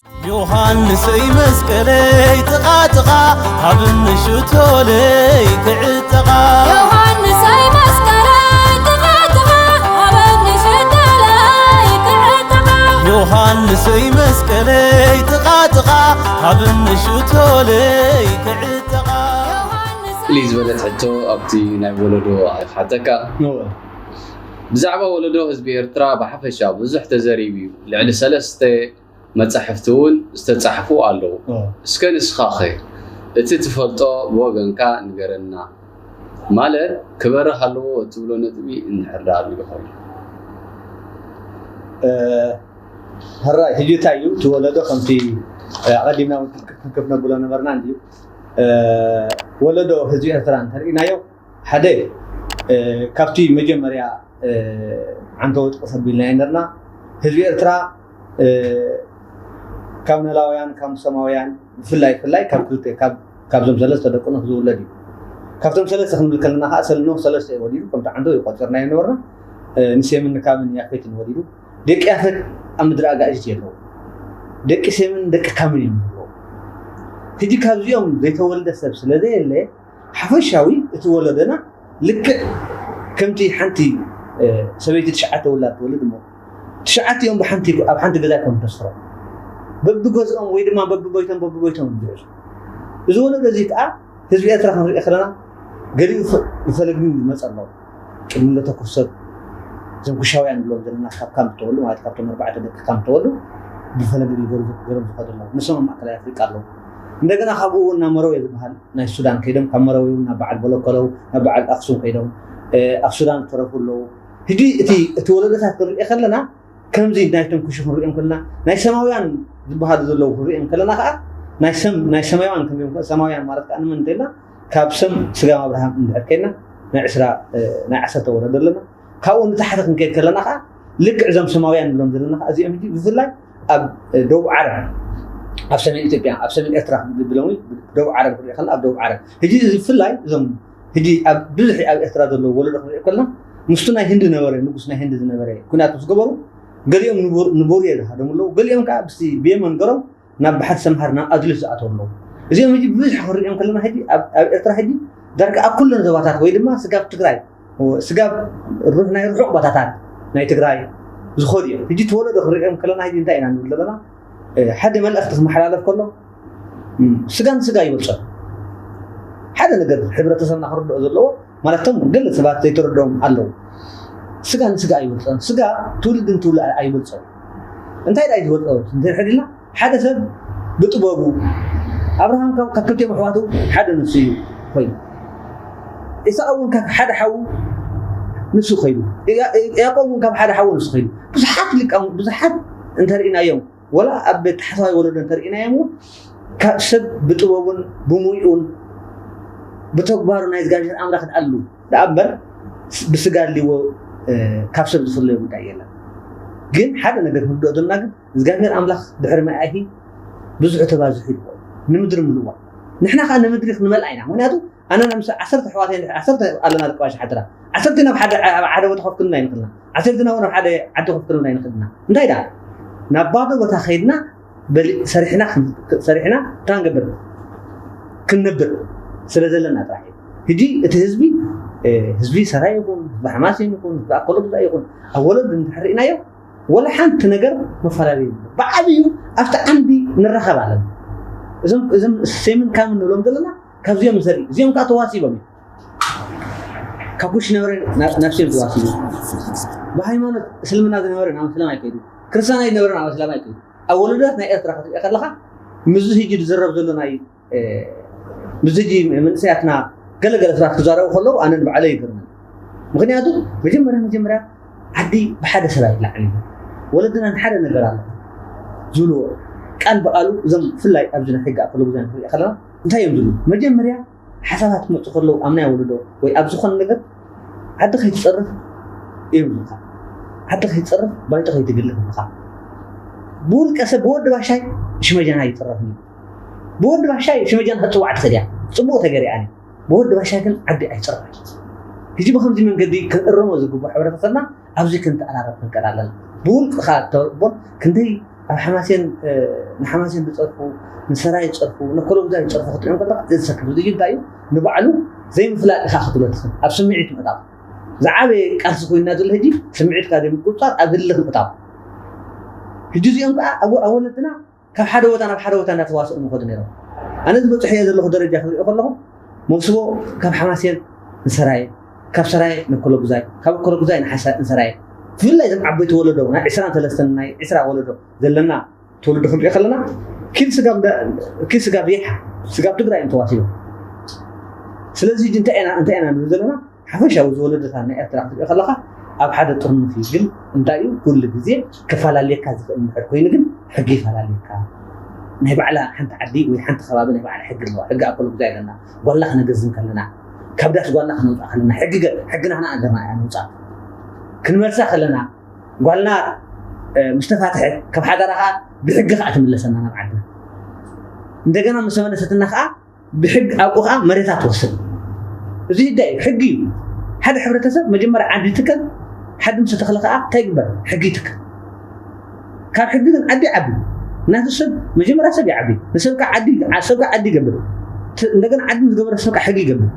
ዮሃንሰይ መስቀለይ ጥቓ ጥቓ፣ ሃብኒ ሽቶለይ ክዕጠቓ። ዮሃንሰይ መስቀለይ ጥቓ ጥቓ፣ ሃብኒ ሽቶለይ ክዕጠቓ። ዮሃንሰይ መስቀለይ ጥቓ ጥቓ፣ ሃብኒ ሽቶለይ ክዕጠቓ። ዮሃንሰይ ፍልይ ዝበለት ሕቶ ኣብቲ ናይ ወለዶ ኣይክሓተካ። እወ። ብዛዕባ ወለዶ ህዝቢ ኤርትራ ብሓፈሻ ብዙሕ ተዘሪቡ እዩ። ልዕሊ ሰለስተ መጻሕፍቲ እውን ዝተጻሕፉ ኣለዉ። ኦ። እስከ ንስኻኸ እቲ ትፈልጦ ብወገንካ ንገረና። ማለት ክበርህ ኣለዎ እትብሎ ነጥቢ እንድሕር ደኣ ኣቢሉ ኮይኑ። እ፣ ሕራይ፣ ሕጂ እንታይ እዩ እቲ ወለዶ ከምቲ፣ እ፣ ኣቐዲምና እውን ክንክፍ ነብሎ ነበርና እንድዩ። እ፣ ወለዶ ህዝቢ ኤርትራ እንተርኢናዮ ሓደ፣ እ፣ ካብቲ መጀመርያ፣ እ፣ ዓንተወ ጥቕስ ኣቢልናዮ ነርና። ህዝቢ ኤርትራ፣ እ፣ ካብ ነላውያን፣ ካብ ሰማውያን፣ ብፍላይ፣ ብፍላይ ካብ ክልተ፣ ካብ፣ ካብዞም ሰለስተ ደቁ ኖህ ዝውለድ እዩ። ካብቶም ሰለስተ ክንብል ከለና ከዓ፣ ሰል-፣ ኖህ ሰለስተ እዩ ወሊዱ፣ ከምቲ ዓንተወ እዩ ቆፂርናዮ ነበርና። እ፣ ንሴምን ንካምን ያፌትን ወሊዱ። ደቂ ያፌት ኣብ ምድሪ ኣጋእዝቲ የለዉ። ደቂ ሴምን ደቂ ካምን እዮም ዘለዉ። ሕጂ ካብዚኦም ዘይተወልደ ሰብ ስለ ዘየለ፣ ሓፈሻዊ እቲ ወለደና ልክዕ ከምቲ ሓንቲ፣ እ፣ ሰበይቲ ትሽዓተ ውላድ ትወልድ እሞ፣ ትሽዓቲኦም ብሓንቲ፣ ኣብ ሓንቲ ገዛ ኣይኮኑን ተስፍሮም። በብገዝኦም ወይ ድማ በብጎይቶም፣ በብጎይቶም እዮም ዝሕዙ። እዚ ወለዶ እዚ ከዓ ህዝቢ ኤርትራ ክንሪኦ ከለና፣ ገሊኡ ፈ-፣ ብፈለግ ኒው ዝመጸ ኣሎ። ቅድሚ ልደተ ክርስቶስ እዞም ኩሻውያን ንብሎም ዘለና ካብ ካምፕ ተወልዱ፣ ማለት ካብቶም ኣርባዕተ ደቂ ካምፕ ተወልዱ፣ ብፈለግ ኒው ገሮም፣ ገሮም ዝኸዱ ኣለዉ። ንሶም ኣብ ማእከላይ ኣፍሪቃ ኣለዉ። እንደገና ካብኡ እውን ናብ መረወ ዝበሃል ናይ ሱዳን ከይዶም፣ ካብ መረወ እውን ናብ በዓል ቦለኮለው፣ ናብ በዓል ኣክሱም ከይዶም፣ እ፣ ኣብ ሱዳን ዝተረፉ ኣለዉ። ሕጂ እቲ፣ እቲ ወለዶታት ክንሪኦ ከለና፣ ከምዚ ናይቶም ኩሹ ክንሪኦም ከለና፣ ናይ ሰማውያን ዝበሃሉ ዘለዉ ክንሪኦም ከለና ከዓ፣ ናይ ሰም-፣ ናይ ሰማያውያን ክንሪኦም ከ-፣ ሰማውያን ማለት ከዓ ንመን እንተኢልና፣ ካብ ሰም ስጋም ኣብርሃም እንድሕር ከይድና፣ ናይ ዕስራ፣ እ፣ ናይ ዓሰርተ ወለዶ ኣለና። ካብኡ ንታሕቲ ክንከይድ ከለና ከዓ፣ ልክዕ እዞም ሰማውያን ንብሎም ዘለና ከዓ፣ እዚኦም ሕጂ ብፍላይ ኣብ፣ እ፣ ደቡብ ዓረብ፣ ኣብ ሰሜን ኢትዮጵያ፣ ኣብ ሰሜን ኤርትራ ክንብል ብሎም፣ ደቡብ ዓረብ ክንሪኦ ከለና፣ ኣብ ደቡብ ዓረብ። ሕጂ እዚ ብፍላይ እዞም ሕጂ ኣብ ብዙሕ ኣብ ኤርትራ ዘለዉ ወለዶ ክንሪኦ ከለና፣ ምስቱ ናይ ህንዲ ነበረ፣ ንጉስ ናይ ህንዲ ዝነበረ ኲናት ምስ ገበሩ፣ ገሊኦም ንቡር-፣ ንቡርየ ዝሃደሙ ኣለዉ፣ ገሊኦም ከዓ ብስቲ ብየመን ገሮም ናብ ባሕሪ ሰምሃር፣ ናብ ኣዝልፍ ዝኣተዉ ኣለዉ። እዚኦም ሕጂ ብዙሕ ክንሪኦም ከለና፣ ሕጂ ኣብ፣ ኣብ ኤርትራ ሕጂ ዳርጋ ኣብ ኩለን ዞባታት ወይ ድማ ስጋብ ትግራይ፣ ስጋብ ርሑቕ፣ ናይ ርሑቕ ቦታታት ናይ ትግራይ ዝኸዱ እዮም። ሕጂ እቲ ወለዶ ክንሪኦም ከለና፣ ሕጂ እንታይ ኢና ንብል ዘለና? እ፣ ሓደ መልእኽቲ ክመሓላለፍ ከሎ፣ እም፣ ስጋ ንስጋ ይበልጾ። ሓደ ነገር ሕብረተሰብና ክርድኦ ዘለዎ፣ ማለት፣ እቶም ገለ ሰባት ዘይተረድኦም ኣለዉ። ስጋ ንስጋ ኣይበልጾን። ስጋ ትውልዲ ንትውልዲ ኣይበልጾን። እንታይ ደኣ እዩ ዝበልጾ እንድሕር ኢልና፣ ሓደ ሰብ ብጥበቡ፣ ኣብርሃም ካብ፣ ካብ ክልቲኦም ኣሕዋቱ ሓደ ንሱ እዩ ኮይኑ። ኢሳቕ እውን ካብ ሓደ ሓዉ ንሱ ኮይኑ። ያ-፣ ያዕቆብ እውን ካብ ሓደ ሓዉ ንሱ ኮይኑ። ብዙሓት ሊቃውንት፣ ብዙሓት እንተርኢናዮም፣ ወላ ኣብ ቤት ታሕተዋይ ወለዶ እንተርኢናዮም እውን፣ ካብ ሰብ ብጥበቡን ብሙይኡን ብተግባሩ ናይ እግዚኣብሔር ኣምላኽ ደኣሉ ደኣ እምበር፣ ስ-፣ ብስጋ ኣልዎ፣ እ፣ ካብ ሰብ ዝፍለዮ ጉዳይ የለን። ግን ሓደ ነገር ክንርድኦ ዘለና ግን፣ እግዚኣብሔር ኣምላኽ ድሕሪ መኣይሂ ብዙሕ ተባዝሑ ኢልዎ፣ ንምድሪ ምልዋ። ንሕና ከኣ ንምድሪ ክንመልኣ ኢና። ምኽንያቱ ኣነ ንምሳሌ ዓሰርተ ኣሕዋተይ፣ ዓሰርተ ኣለና ደቂ ባሻ ሓድራ። ዓሰርተ ናብ ሓደ፣ ኣብ ሓደ ቦታ ከፍክልና ኣይንኽእልና። ዓሰርተ ናብ ሓደ ዓዲ ከፍክልና ኣይንኽእልና። እንታይ ደኣ? ናብ ባዶ ቦታ ከይድና በሊ-፣ ሰሪሕና ክን-፣ ሰሪሕና እንታይ ክንገብር? ክንነብር ስለ ዘለና ጥራሕ እዩ። ሕጂ እቲ ህዝቢ፣ እ፣ ህዝቢ ሰራይ ይኹን፣ ህዝቢ ሓማሴን ይኹን፣ ህዝቢ ኣኮሎ ግዛይ ይኹን፣ ኣብ ወለዱ እንድሕር ርኢናዮ፣ ወላ ሓንቲ ነገር መፈላለዩ የብሉን። ብዓብዩ ኣብቲ ዓንዲ ንራኸብ ኣለና። እዞም፣ እዞም ሴምን ካምን ንብሎም ዘለና ካብዚኦም ንሰሪ። እዚኦም ከዓ ተዋሲቦም እዮም። ካብ ኩሽ ዝነበረ ና-፣ ናብ ሴም ተዋሲቡ። ብሃይማኖት እስልምና ዝነበረ ናብ እስላም ኣይከይዱ። ክርስትያናይ ዝነበረ ናብ እስላም ኣይከይዱ። ኣብ ወለዶታት ናይ ኤርትራ ክትሪኦ ከለኻ፣ ምስዚ ሕጂ ዝዝረብ ዘሎ ናይ፣ እ፣ ምስዚ ሕጂ መንእሰያትና ገለ ገለ ሰባት ክዛረቡ ከለዉ ኣነ ንባዕለይ ይገርመኒ። ምኽንያቱ መጀመርያ መጀመርያ ዓዲ ብሓደ ሰብ ኣይብላዕን እዩ። ወለድና ንሓደ ነገር ኣሎ ዝብልዎ ቃል ብቓሉ እዞም ብፍላይ ኣብዚ ናይ ሕጊ ኣኮሎ ግዛይ ንሪኦ ከለና እንታይ እዮም ዝብሉ? መጀመርያ ሓሳባት ክመፁ ከለዉ ኣብ ናይ ወለዶ ወይ ኣብ ዝኾነ ነገር ዓዲ ከይትፀርፍ እዮም ዝብሉኻ። ዓዲ ከይትፀርፍ ባይቶ ከይትግልፍ ይብሉኻ። ብውልቀ ሰብ ብወዲ ባሻይ ሽመጃና ኣይፅረፍን እዩ። ብወዲ ባሻይ ሽመጃና ክትፅዋዕ ትኽእል እያ። ፅቡቕ ተገይሩ ኣነ ብወዲ ባሻይ ግን ዓዲ ኣይፅረፍን። ሕጂ ብኸምዚ መንገዲ ክንእርሞ ዝግብኦ ሕብረተሰብና ኣብዚ ክንተኣራረብ ክንቀል ኣለና። ብውልቅኻ እተቦን ክንደይ ኣብ ሓማሴን ንሓማሴን ዝፀርፉ፣ ንሰራይ ዝፀርፉ፣ ንኮሎምዛ ዝፀርፉ ክትሪኦም ከለካ ዘሰክፍ። እዚ እንታይ እዩ? ንባዕሉ ዘይምፍላጥ ኢኻ ክትብሎ ትኽእል። ኣብ ስምዒት ምእታው ዝዓበየ ቃልሲ ኮይና ዘሎ ሕጂ፣ ስምዒትካ ዘይምቁፅፃር ኣብ ህልኽ ምእታው። ሕጂ እዚኦም ከዓ ኣብ ወለድና ካብ ሓደ ቦታ ናብ ሓደ ቦታ እናተዋስኡ ምኸዱ ነይሮም። ኣነ ዝበፅሐዮ ዘለኹ ደረጃ ክሪኦ ከለኹ፣ መውስቦ ካብ ሓማሴን ንሰራየ፣ ካብ ሰራየ ንኮሎጉዛይ፣ ካብ ኮሎጉዛይ ንሓሳ ንሰራየ፣ ብፍላይ እዞም ዓበይቲ ወለዶ ናይ ዕስራን ሰለስተን ናይ ዕስራ ወለዶ ዘለና ትውልዲ ክንሪኦ ከለና፣ ኪል ስጋብ ኪል ስጋብ የሓ ስጋብ ትግራይ እዮም ተዋሲቦም። ስለዚ ሕጂ እንታይ ኢና እንታይ ኢና ንብል ዘለና? ሓፈሻዊ ዝወለደታት ናይ ኤርትራ ክትሪኦ ከለካ ኣብ ሓደ ጥርኑፍ እዩ። ግን እንታይ እዩ ኩሉ ግዜ ክፈላለየካ ዝኽእል እንድሕር ኮይኑ ግን ሕጊ ይፈላለየካ። ናይ ባዕላ ሓንቲ ዓዲ ወይ ሓንቲ ከባቢ ናይ ባዕላ ሕጊ ኣለዋ። ሕጊ ኣብ ኩሉ ግዜ ኣለና። ጓልና ክነገዝም ከለና ካብ ዳስ ጓልና ክነውፃእ ከለና ሕጊ ገ- ሕጊ ናህና ኣገርና እያ ነውፃእ። ክንመልሳ ከለና ጓልና ምስ ተፋትሐት ካብ ሓዳራ ከዓ ብሕጊ ከዓ ትምለሰና ናብ ዓድና። እንደገና ምስ ተመለሰትና ከዓ ብሕጊ ኣብኡ ከዓ መሬታ ትወስድ። እዚ ህዳ እዩ፣ ሕጊ እዩ። ሓደ ሕብረተሰብ መጀመርያ ዓዲ ይትከል። ዓዲ ምስ ተተኽለ ከዓ እንታይ ይግበር? ሕጊ ይትከል። ካብ ሕጊ ግን ዓዲ ይዓቢ። ናቱ ሰብ መጀመርያ ሰብ ይዓቢ። ንሰብ ከዓ ዓዲ ሰብ ከዓ ዓዲ ይገብር። ት- እንደገና ዓዲ ዝገበረ ሰብ ከዓ ሕጊ ይገብር።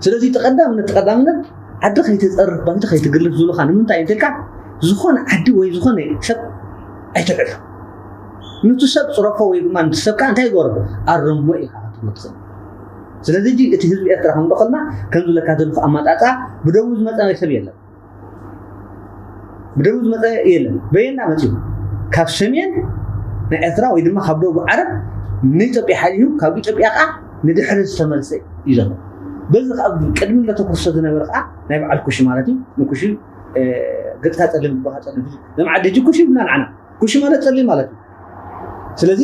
ስለዚ እቲ ቀዳምነት እቲ ቀዳምነት ዓዲ ከይትፀርፍ ባይቶ ከይትግልፍ ዝብሉካ ንምንታይ እንተልካ ዝኾነ ዓዲ ወይ ዝኾነ ሰብ ኣይትልዕሎ። ነቲ ሰብ ፅረፎ ወይ ድማ ነቲ ሰብ ከዓ እንታይ ይገበሮ ኣረሞ ኢኻ ክትብሎ ትኽእል። ስለዚ ሕጂ እቲ ህዝቢ ኤርትራ ክንዶ ከልና ከምዚ ለካ ዘለኹ ኣማጣጣ ብደቡብ ዝመፀ ሰብ የለን። ብደቡብ ዝመፀ የለን። በየና መፅኡ? ካብ ሰሜን ናይ ኤርትራ ወይ ድማ ካብ ደቡብ ዓረብ ንኢትዮጵያ ሓሊፉ ካብ ኢትዮጵያ ከዓ ንድሕሪ ዝተመልሰ እዩ ዘሎ። በዚ ከዓ ቅድሚ ለተኩርሶ ዝነበረ ከዓ ናይ በዓል ኩሺ ማለት እዩ። ንኩሺ ገፅካ ፀሊም ልብኻ ፀሊም። ዞም ዓዲ ሕጂ ኩሺ ይብልና ንዓና ኩሺ ማለት ፀሊም ማለት እዩ። ስለዚ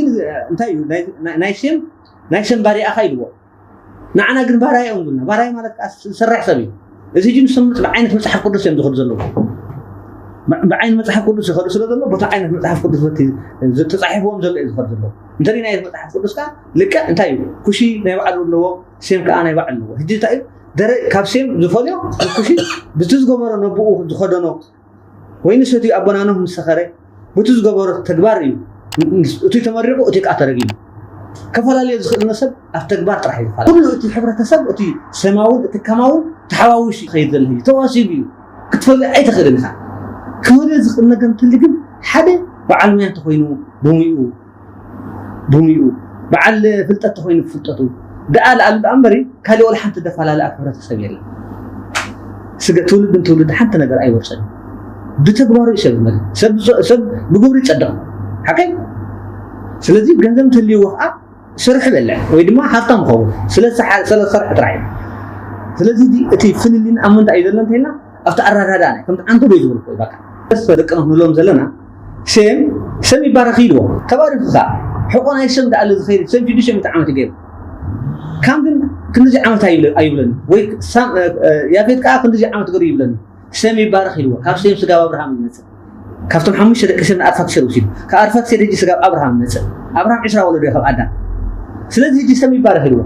እንታይ እዩ ናይ ሴም ናይ ሴም ባሪኣኻ ኢልዎ። ንዓና ግን ባራይ እዮም ዝብልና። ባራይ ማለት ከዓ ዝሰርሕ ሰብ እዩ። እዚ ሕጂ ንሶም ብዓይነት መፅሓፍ ቅዱስ እዮም ዝኸዱ ዘለዉ። ብዓይነት መፅሓፍ ቅዱስ ይኸዱ ስለ ዘሎ በቲ ዓይነት መፅሓፍ ቅዱስ በቲ ተፃሒፍዎም ዘሎ እዩ ዝኸዱ ዘለዉ። እንተሪናዮ መፅሓፍ ቅዱስ ከዓ ልክዕ እንታይ እዩ? ኩሺ ናይ ባዕሉ ኣለዎ፣ ሴም ከዓ ናይ ባዕሉ ኣለዎ። ሕጂ እንታይ እዩ? ደረ ካብ ሴም ዝፈልዮ ኩሺ ብቲ ዝገበሮ ነብኡ ዝኸደኖ ወይኒ ሰትዩ ኣቦና ኖህ ምስ ሰኸረ በቲ ዝገበሮ ተግባር እዩ እቱይ ተመሪቑ እቱይ ከዓ ተረጊሙ። ከፈላለዮ ዝኽእል ሰብ ኣብ ተግባር ጥራሕ እዩ ዝፈላለ። ኩሉ እቲ ሕብረተሰብ እቲ ሰማውን እቲ ከማውን ተሓዋዊሱ ይኸይድ ዘሎ እዩ። ተዋሲቡ እዩ። ክትፈልዮ ኣይትኽእልን ኢኻ። ክህልዮ ዝኽእል ነገር እንትህሉ ግን ሓደ በዓል ሙያ እንተኾይኑ ብሙይኡ ብሙይኡ በዓል ፍልጠት ተኾይኑ ፍልጠቱ ደኣ ለኣሉ ደኣ እምበሪ ካሊእ ወላ ሓንቲ ደፈላለ ኣብ ሕብረተሰብ የለን። ስገ ትውልድ ንትውልድ ሓንቲ ነገር ኣይወርሰን። ብተግባሩ እዩ ሰብ ዝመሪ። ሰብ ሰብ ብግብሪ ይጸድቕ። ሓቀይ? ስለዚ ገንዘብ እንትህልይዎ ከዓ ስርሕ በልዕ ወይ ድማ ሃብታም ይኸውን። ስለ ዝሰሓ- ስለ ዝሰርሐ ጥራሕ እዩ። ስለዚ እቲ- እቲ ፍልልይን ኣብ ምንታይ እዩ ዘሎ እንተኢልና ኣብቲ ኣረዳድኣ ናይ ከምቲ ዓንተቦይ ዝብል እኮ እዩ በቃ። ደስ ደቅና ክንብሎም ዘለና ሴም ሴም ይባረኽ ኢልዎ ተባሪኹ ከዓ ሕቆ ናይ ሴም ደኣለ ዝኸይድ ሴም ሽዱሽተ ሚእቲ ዓመት እዩ ገይሩ። ካም ግን ክንድዚ ዓመት ኣይብለ- ኣይብለኒ ወይ ሳም- እ- እ- ያፌት ከዓ ክንድዚ ዓመት ገሩ ይብለኒ። ሴም ይባረኽ ኢልዎ ካብ ሴም ስጋብ ኣብርሃም ይመፅእ። ካብቶም ሓሙሽተ ደቂ ሴም ንኣርፋክሴድ ወሲዱ ካብ ኣርፋክሴድ ሕጂ ስጋብ ኣብርሃም ይመፅእ። ኣብርሃም ዕስራ ወለዶ እዩ ካብ ኣዳም። ስለዚ ሕጂ ሴም ይባረኽ ኢልዎ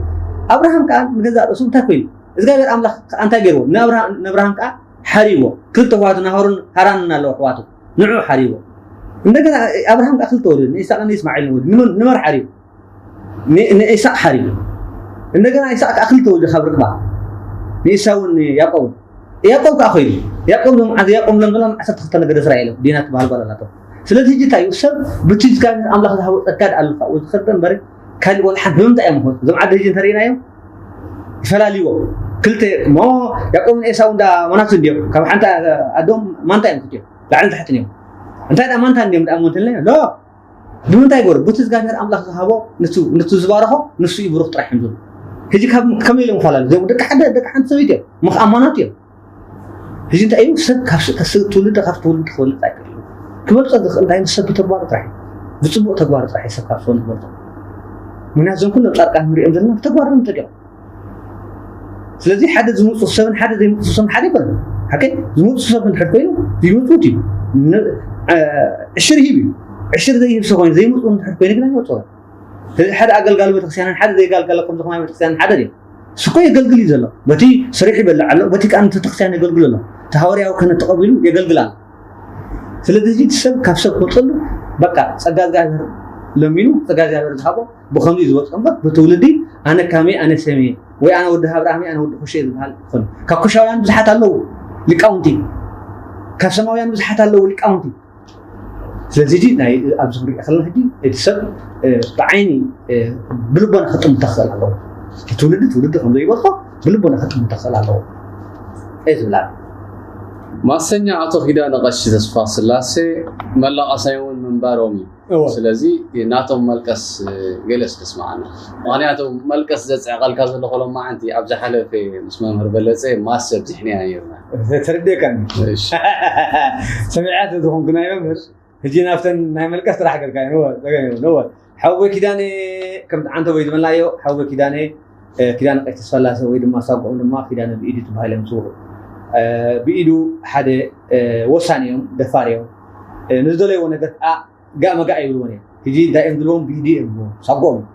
ኣብርሃም ከዓ ንገዛእ ርእሱ እንታይ ኮይኑ እግዚኣብሔር ኣምላኽ ከዓ እንታይ ገይርዎ ንኣብርሃም ንኣብርሃም ከዓ ሓሪዎ ክልተ ኣሕዋቱ ናሆርን ሃራንን ኣለዎ ኣሕዋቱ ንዑ ሓሪዎ። እንደገና ኣብርሃም ከዓ ክልተ ወለዱ ንኢሳቅን ንእስማዒልን ወለዱ። ንመን ንመን ሓሪዎ? ን- ንኢሳቅ ሓሪዎ። እንደገና ኢሳቅ ከዓ ክልተ ወለዱ ካብ ርክባ ንኢሳውን ያዕቆብን። ያዕቆብ ከዓ ኮይኑ ያዕቆብ ዞም ዓዚ ያዕቆብ ሎም ሎም ዓሰርተ ክልተ ነገደ እስራኤል እዮም። ዲና ትበሃል ጓል ኣላቶ። ስለዚ ሕጂ እንታይ እዩ ሰብ ብቲ እግዚኣብሔር ኣምላኽ ዝሃቦ ጸጋ ደኣ ኣለካ ዝኸደ እምበር ካልእ ወላ ሓንቲ ብምንታይ እዮም ኾን እዞም ዓዲ ሕጂ እንተሪእናዮም ይፈላልዎ ክልተ ሞ ያዕቆብን ኤሳው እንዳ መናቱ እንዲዮም ካብ ሓንቲ ኣዶም ማንታ እዮም ክልቲኦም ላዕልን ታሕትን እዮም እንታይ ደኣ ማንታ እንዲዮም ደኣ ሞንትልና ሎ ብምንታይ ገሩ ብቲ እግዚኣብሔር ኣምላኽ ዝሃቦ ንሱ ንሱ ዝባረኾ ንሱ እዩ ብሩኽ ጥራሕ እዮም ዝብሉ ሕጂ ካብ ከመይ ኢሎም ይፈላለዩ እዚኦም ደቂ ሓደ ደቂ ሓንቲ ሰበይቲ እዮም ምኽ ኣማናት እዮም ሕጂ እንታይ እዩ ሰብ ካብ ስ- ከስ- ትውልዲ ካብ ትውልዲ ክበልፅ ኣይክእል እዩ ክበልፆ ዝኽእል እንታይ ንሰብ ብተግባሩ ጥራሕ እዩ ብፅቡቅ ተግባሩ ጥራሕ እዩ ሰብ ካብ ሰው ንክበልፆ ምክንያቱ እዞም ኩሎም ፃድቃን ንሪኦም ዘለና ብተግባር እዮም ተዲኦም ስለዚ ሓደ ዝምፁ ሰብን ሓደ ዘይምፁ ሰብን ሓደ ይኮነ ሓቀ ዝምፁ ሰብ እንድሕር ኮይኑ ይምፁት እዩ ን- እ- ዕሽር ይህብ እዩ ዕሽር ዘይህብ ሰብ ኮይኑ ዘይምፁ እንድሕር ኮይኑ ግን ኣይመፅኦን ስለዚ ሓደ ኣገልጋሊ ቤተክርስትያንን ሓደ ዘይጋልጋለ ከም ዝኾነ ቤተክርስትያንን ሓደ ድዮም እሱ እኮ የገልግል እዩ ዘሎ በቲ ስሪሑ ይበልዕ ኣሎ በቲ ከዓ ቤተክርስትያን የገልግል ኣሎ እቲ ሃዋርያዊ ክህነት ተቐቢሉ የገልግል ኣሎ ስለዚ ሕጂ እቲ ሰብ ካብ ሰብ ክወፀሉ በቃ ጸጋ እግዚኣብሔር ለሚኑ ጸጋ እግዚኣብሔር ዝሃቦ ብኸምዚ ዝበጽሖ እምበር ብትውልዲ ኣነ ካሜ ኣነ ሰሜ ወይ ኣነ ወዲ ኣብርሃም ኣነ ወዲ ኩሸ ዝበሃል ይኾን። ካብ ኩሻውያን ብዙሓት ኣለዉ ሊቃውንቲ፣ ካብ ሰማውያን ብዙሓት ኣለዉ ሊቃውንቲ። ስለዚ እዚ ናይ ኣብዚ ክንሪኦ ከለና ሕጂ እቲ ሰብ ብዓይኒ ብልቦና ክጥምቶ ክኽእል ኣለዎ። ትውልዲ ትውልዲ ከም ዘይበልኮ ብልቦና ክጥምቶ ክኽእል ኣለዎ። እዚ ዝብላ ማሰኛ ኣቶ ኪዳነ ቀሺ ተስፋ ስላሴ መላቐሳይ እውን ምንባሮም እዩ። ስለዚ ናቶም መልቀስ ገለ እስከ ስማዓና። ምክንያቱ መልቀስ ዘፅዕቐልካ ዘሎ ከሎም መዓንቲ ኣብ ዝሓለፈ ምስ መምህር በለፀ ማሰ ኣብዚሕናያ ነርና። ተረዲእካኒ። ሰሚዐ ተዝኾንኩ ናይ መምህር ሕጂ ናብተን ናይ መልቀስ ጥራሕ ገርካ ነወ ሓወ ኪዳነ ከምቲ ዓንተ ወይ ዝበልናዮ ሓወ ኪዳነ ኪዳነ ቀይ ተስፋላሰ ወይ ድማ ሳጓኦም ድማ ኪዳነ ብኢዱ ትበሃል እዮም ዝፅውዑ። ብኢዱ ሓደ ወሳኒ እዮም፣ ደፋር እዮም። ንዝደለይዎ ነገር ከዓ ጋእ መጋእ ይብልዎን እዮም። ሕጂ እንታይ እዮም ዝብልዎም? ብኢዱ እዮም ዝብልዎም፣ ሳጓኦም እዮም።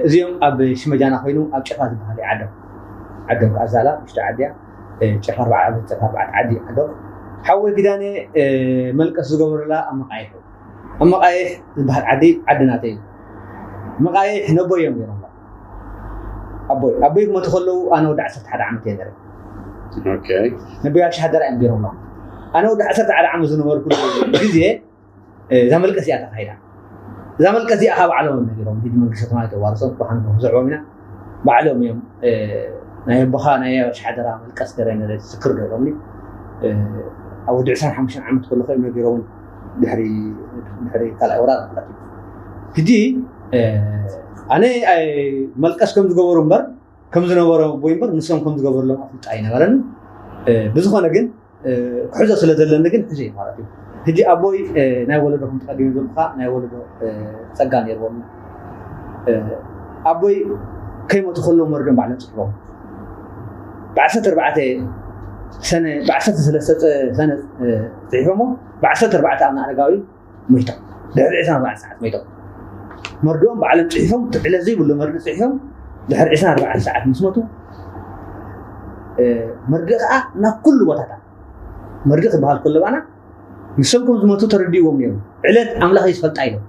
እዚኦም ኣብ ሽመጃና ኮይኑ ኣብ ጨፋ ዝበሃል እዩ ዓዶም። ዓዶም ከዓ ዛላ ውሽጢ ዓድያ ጨፋ ኣርባዓ ዓመት ጨፋ ኣርባዕተ ዓዲ ዓዶም። ሓወይ ኪዳነ መልቀስ ዝገበሩላ ኣብ መቃይሕ እዩ። ኣብ መቃይሕ ዝበሃል ዓዲ ዓዲ ናተይ እዩ። መቃይሕ ነቦይ እዮም ገይሮምላ። ኣቦይ ኣቦይ ክመቱ ከለዉ ኣነ ወዲ ዓሰርተ ሓደ ዓመት እየ ነረ። ነቦይ ኣብ ሸሃደራ እዮም ገይሮምላ። ኣነ ወዲ ዓሰርተ ሓደ ዓመት ዝነበርኩ ግዜ እዛ መልቀስ እያ ተኻይዳ። እዛ መልቀስ እዚኣ ካብ ባዕሎም እዮም ነጊሮም። ሕጂ መንግስቲ ሰማይ ተዋርሶም ብሓን ክዘዕቦም ኢና። ባዕሎም እዮም ናይ ኣቦኻ ናይ ኣባሽ ሓደራ መልቀስ ገረ ነረ ትዝክር ዶ ኢሎምኒ። ኣብ ወዲ ዕስራን ሓሙሽተን ዓመት ከለኹ እዮም ነጊሮም። ድሕሪ ድሕሪ ካልኣይ ወራር ማለት እዩ። ሕጂ ኣነ መልቀስ ከም ዝገበሩ እምበር ከም ዝነበረ ኣቦይ እምበር ንሶም ከም ዝገበርሎም ኣፍልጦ ኣይነበረን። ብዝኾነ ግን ክሕዞ ስለ ዘለኒ ግን ሕዞ እዩ ማለት እዩ። ሕጂ ኣቦይ ናይ ወለዶ ከም ትቐዲሙ ዘለካ ናይ ወለዶ ጸጋ ነይርዎም። ኣቦይ ከይሞቱ ከለዉ መርዶም ባዕሎም ጽሕፎም። ብዓሰርተ ኣርባዕተ ሰነ ብዓሰርተ ሰለስተ ሰነ ጽሒፎሞ ብዓሰርተ ኣርባዕተ ኣብ ኣረጋዊ ሞይቶም። ድሕሪ ዕስራን ኣርባዕተን ሰዓት ሞይቶም። መርድኦም ባዕሎም ጽሒፎም፣ ዕለት ዘይብሉ መርድእ ጽሒፎም፣ ድሕሪ ዕስራን ኣርባዕተን ሰዓት ምስ ሞቱ፣ መርድእ ከዓ ናብ ኩሉ ቦታታት መርድእ ክበሃል ከሎ ባና ንሶም ከም ዝሞቱ ተረዲእዎም ነይሩ። ዕለት ኣምላኽ እዩ ዝፈልጣ ኢሎም።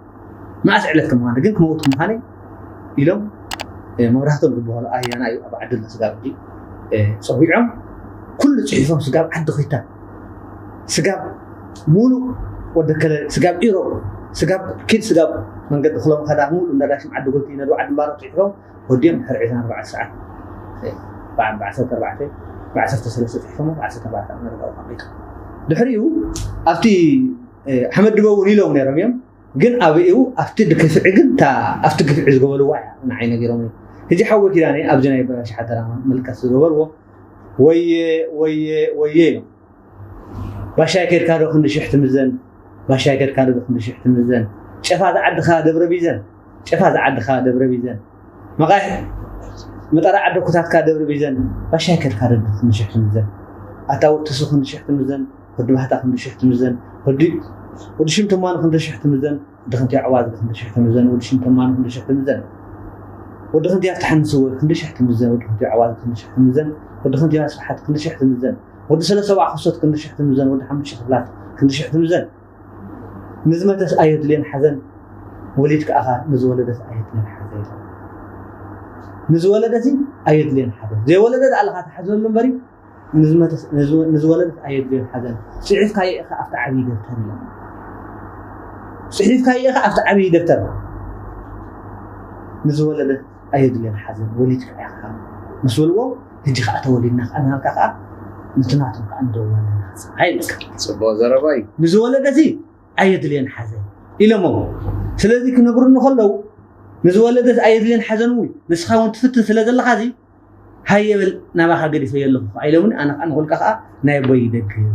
መዓስ ዕለት ከም ምዃነ ግን ክመውት ምዃነ ኢሎም መብራህቶም ዝበሃሉ ኣያና እዩ ኣብ ዓዲ ኣሎ ስጋብ ሕጂ ጸዊዖም ኩሉ ጽሒፎም ስጋብ ዓዲ ኮይታ ስጋብ ሙሉእ ወደከለ ስጋብ ኢሮብ ስጋብ ኪድ ስጋብ መንገዲ ክሎም ከዳ ሙሉእ እንዳዳሽም ዓዲ ጎልቲ ነዱ ዓዲ ምባሮ ጽሒፎም ወዲኦም ድሕሪ ዕስራን ኣርባዕተን ሰዓት ብዓሰርተ ኣርባዕተ ብዓሰርተ ሰለስተ ጽሒፎም ብዓሰርተ ኣርባዕተ ኣብ መረጋዊ ካሜታ ድሕሪኡ ኣብቲ ሓመድ ድበውን ኢሎም ነይሮም እዮም ግን ኣብኡ ኣብቲ ድክፍዒ ግን ኣብቲ ግፍዒ ዝገበልዋ እያ ንዓይ ነጊሮም ሕጂ ሓወ ኪዳነ ኣብዚ ናይ ባሻ ሓደራ መልቀስ ዝገበርዎ ወየ ወየ ወየ ኢሎም ባሻይ ከድካ ዶ ክንዲ ሽሕ ትምዘን ባሻይ ከድካ ዶ ክንዲ ሽሕ ትምዘን ጨፋ ዝዓድኻ ደብረ ቢዘን ጨፋ ዝዓድኻ ደብረ ቢዘን መቃሕ መጠራ ዓደ ኩታትካ ደብረ ቢዘን ባሻይ ከድካ ዶ ክንዲ ሽሕ ትምዘን ኣታ ወትሱ ክንዲ ሽሕ ትምዘን ወዲ ባህታ ክንዲ ሽሕ ትምዘን ወዲ ወዲ ሽምትማን ክንዲ ሽሕ ትምዘን ወዲ ክንቲያ ዕዋዝ ክንዲ ሽሕ ትምዘን ወዲ ሽምትማን ክንዲ ሽሕ ትምዘን ወዲ ክንቲያ ፍትሓን ስወ ክንዲ ሽሕ ትምዘን ወዲ ክንቲያ ዕዋዝ ክንዲ ሽሕ ትምዘን ወዲ ክንቲያ ስብሓት ክንዲ ሽሕ ትምዘን ወዲ ሰለስተ ሰብዓ ክሶት ክንዲ ሽሕ ትምዘን ወዲ ሓሙሽተ ክፍላት ክንዲ ሽሕ ትምዘን ንዝመተስ ኣየድልየን ሓዘን ወሊድ ከኣኻ ንዝወለደስ ኣየድልየን ሓዘን ንዝወለደሲ ኣየድልየን ሓዘን ዘይወለደ ኣለኻ ተሓዘሉ እምበሪ ንዝወለደት ኣየድልዮን ሓዘን ጽሒፍካዮ ኢኻ ኣብቲ ዓብዪ ደብተር ኢሎም ጽሒፍካዮ ኢኻ ኣብቲ ዓብዪ ደብተር ንዝወለደት ኣየድልዮን ሓዘን ወሊድካ ኢኻ ምስ በልዎ ሕጂ ከዓ ተወሊድና ከዓ ንሃልካ ከዓ ነቲ ናቶም ከዓ ንደውል ኣለና ፀሓይ ይብለካ ፅቡቅ ዘረባ እዩ ንዝወለደሲ ኣየድልዮን ሓዘን ኢሎሞ ስለዚ ክነግሩኒ ከለዉ ንዝወለደት ኣየድልዮን ሓዘን እውን ንስኻ እውን ትፍትን ስለ ዘለኻ እዚ ሃየ በል ናባኻ ገዲፈዮ ኣለኹ ከዓ ኢሎምኒ ኣነ ከዓ ንኹልካ ከዓ ናይ ኣቦይ ይደግም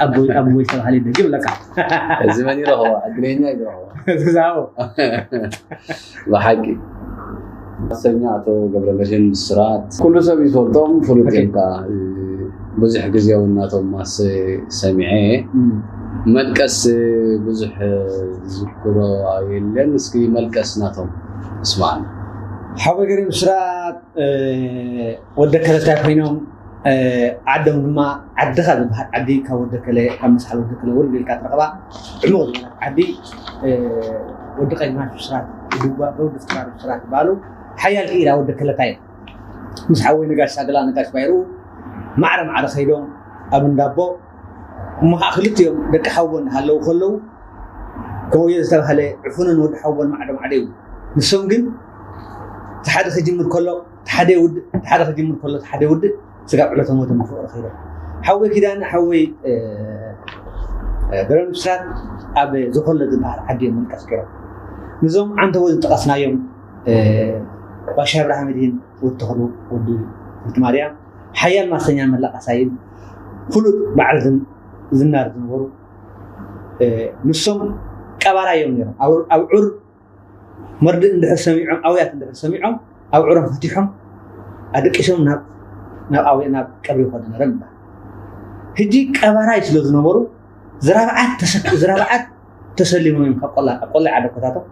ኣቦይ ኣቦይ ዝተባሃለ ይደግም ኣለካ እዚ መን ይረኽቦ ዕድለኛ እዩ ዝረኽቦ ዝግዛቦ ብሓቂ ሰኛ ኣቶ ገብረመድህን ብስራት ኩሉ ሰብ ይፈልጦም ፍሉጥ እዮም ከዓ ብዙሕ ግዜ እውን ናቶም ማስ ሰሚዐ መልቀስ ብዙሕ ዝዝክሮ የለን እስኪ መልቀስ ናቶም እስማዕና ሓወይ ገሪም ብስራት ወደ ከለታይ ኮይኖም ዓዶም ድማ ዓድኻ ዝበሃል ዓዲ ካብ ወደከለ ካብ መስሓል ወደከለ ወርድ ኢልካ ትረኽባ ዕሙቕ ዝበለት ዓዲ። ወዲ ቀይማሽ ብስራት፣ ወዲ ፍጥራር ብስራት ዝበሃሉ ሓያል ክኢላ ወደከለታ እዮም። ምስ ሓወይ ነጋሽ ሳግላ፣ ነጋሽ ባይሩ ማዕረ ማዕረ ከይዶም ኣብ እንዳቦ እሞ ከዓ ክልቲኦም ደቂ ሓወን ሃለዉ ከለዉ ከምኡዮ ዝተባሃለ ዕፉንን ወዲ ሓወን ማዕዶ ማዕዶ እዩ። ንሶም ግን እቲ ሓደ ክጅምር ከሎ ሓደ ውድእ፣ እቲ ሓደ ክጅምር ከሎ ሓደ ውድእ ስጋብ ዕለተ ሞቶም ብፍቕሪ ከይዶም። ሓወይ ኪዳነ፣ ሓወይ ገረን ብስራት ኣብ ዝኾለ ዝበሃል ዓዲ እዮም ምንቀስ ገይሮም። ንዞም ዓንተቦ ዝጠቐስናዮም ባሻ ኣብርሃ መድህን፣ ወዲ ተኽሉ፣ ወዲ ፍልቲ ማርያም፣ ሓያል ማሰኛ መላቐሳይን ፍሉጥ በዓል ዝናር ዝነበሩ ንሶም ቀባራ እዮም ነይሮም። ኣብ ዑር መርድእ እንድሕር ሰሚዖም፣ ኣውያት እንድሕር ሰሚዖም ኣብ ዑሮም ፈቲሖም ኣደቂሶም ናብ ቀብሪ ይኸዱ ነረም ይበሃል። ሕጂ ቀባራይ ስለ ዝነበሩ ዝራብዓት ተሰሊሞም እዮም ካብ ቆላ ዓደኮታቶም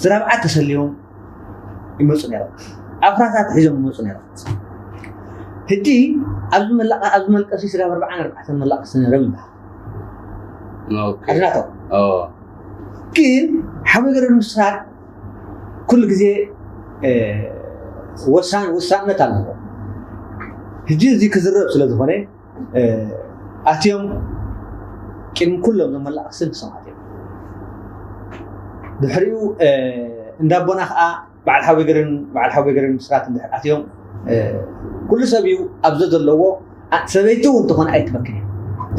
ዝራብዓት ተሰሊሞም ይመፁ ነይሮም። ኣፍራሳት ሒዞም ይመፁ ነይሮም። ሕጂ ኣብዚ መላቐ ኣብዚ መልቀሲ ስጋብ ኣርባዓን ኣርባዕተን መላቐሲ ነይሮም ይበሃል። ኣድናቶም ግን ሓመገረ ምስራት ኩሉ ግዜ ወሳን ወሳንነት ኣለዎ። ሕጂ እዚ ክዝረብ ስለ ዝኾነ ኣትዮም ቅድሚ ኩሎም ዘመላእክስን ክሰማት እዮም። ድሕሪኡ እንዳቦና ከዓ በዓል ሓወይ ገረን በዓል ሓወይ ገረን ምስራት እንድሕር ኣትዮም ኩሉ ሰብ እዩ ኣብዘ ዘለዎ ሰበይቲ እውን ትኾን ኣይትበክን እያ።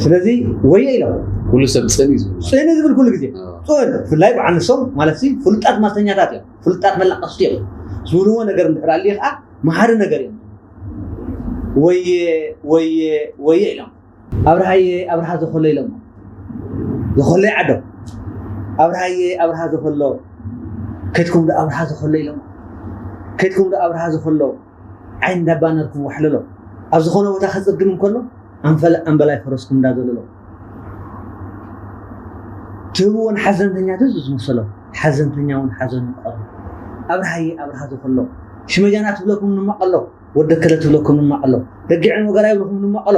ስለዚ ወየ ኢሎም ኩሉ ሰብ ፅን እዩ ዝብሉ ፅን ዝብል ኩሉ ግዜ ፅን ብፍላይ በዓል ንሶም ማለት ፍሉጣት ማስተኛታት እዮም ፍሉጣት መላቀስቲ እዮም ዝብልዎ ነገር እንድሕር ኣልዩ ከዓ መሃሪ ነገር እዮም። ወየ ወየ ወየ ኢሎም ኣብርሃየ ኣብርሃ ዘኸሎ ኢሎም ዘኸሎ ዓዶም ኣብርሃየ ኣብርሃ ዘኸሎ ከድኩም ዶ ኣብርሃ ዘኸሎ ኢሎም ከድኩም ዶ ኣብርሃ ዘኸሎ ዓይኒ እንዳባነርኩም ዋሕለሎ ኣብ ዝኾነ ቦታ ከፅግም እንከሎ ኣንፈለ ኣንበላይ ፈረስኩም እንዳዘለሎ ትህብዎን ሓዘንተኛትስ ዝመሰሎ ሓዘንተኛ እውን ሓዘኑ ይቀሉ ኣብርሃየ ኣብርሃ ዘኸሎ ሽመጃና ትብለኩም ንማቀሎ ወደከለ ትብለኩም ንማቀሎ ደጊዕን ወገራ ይብለኩም ንማቀሎ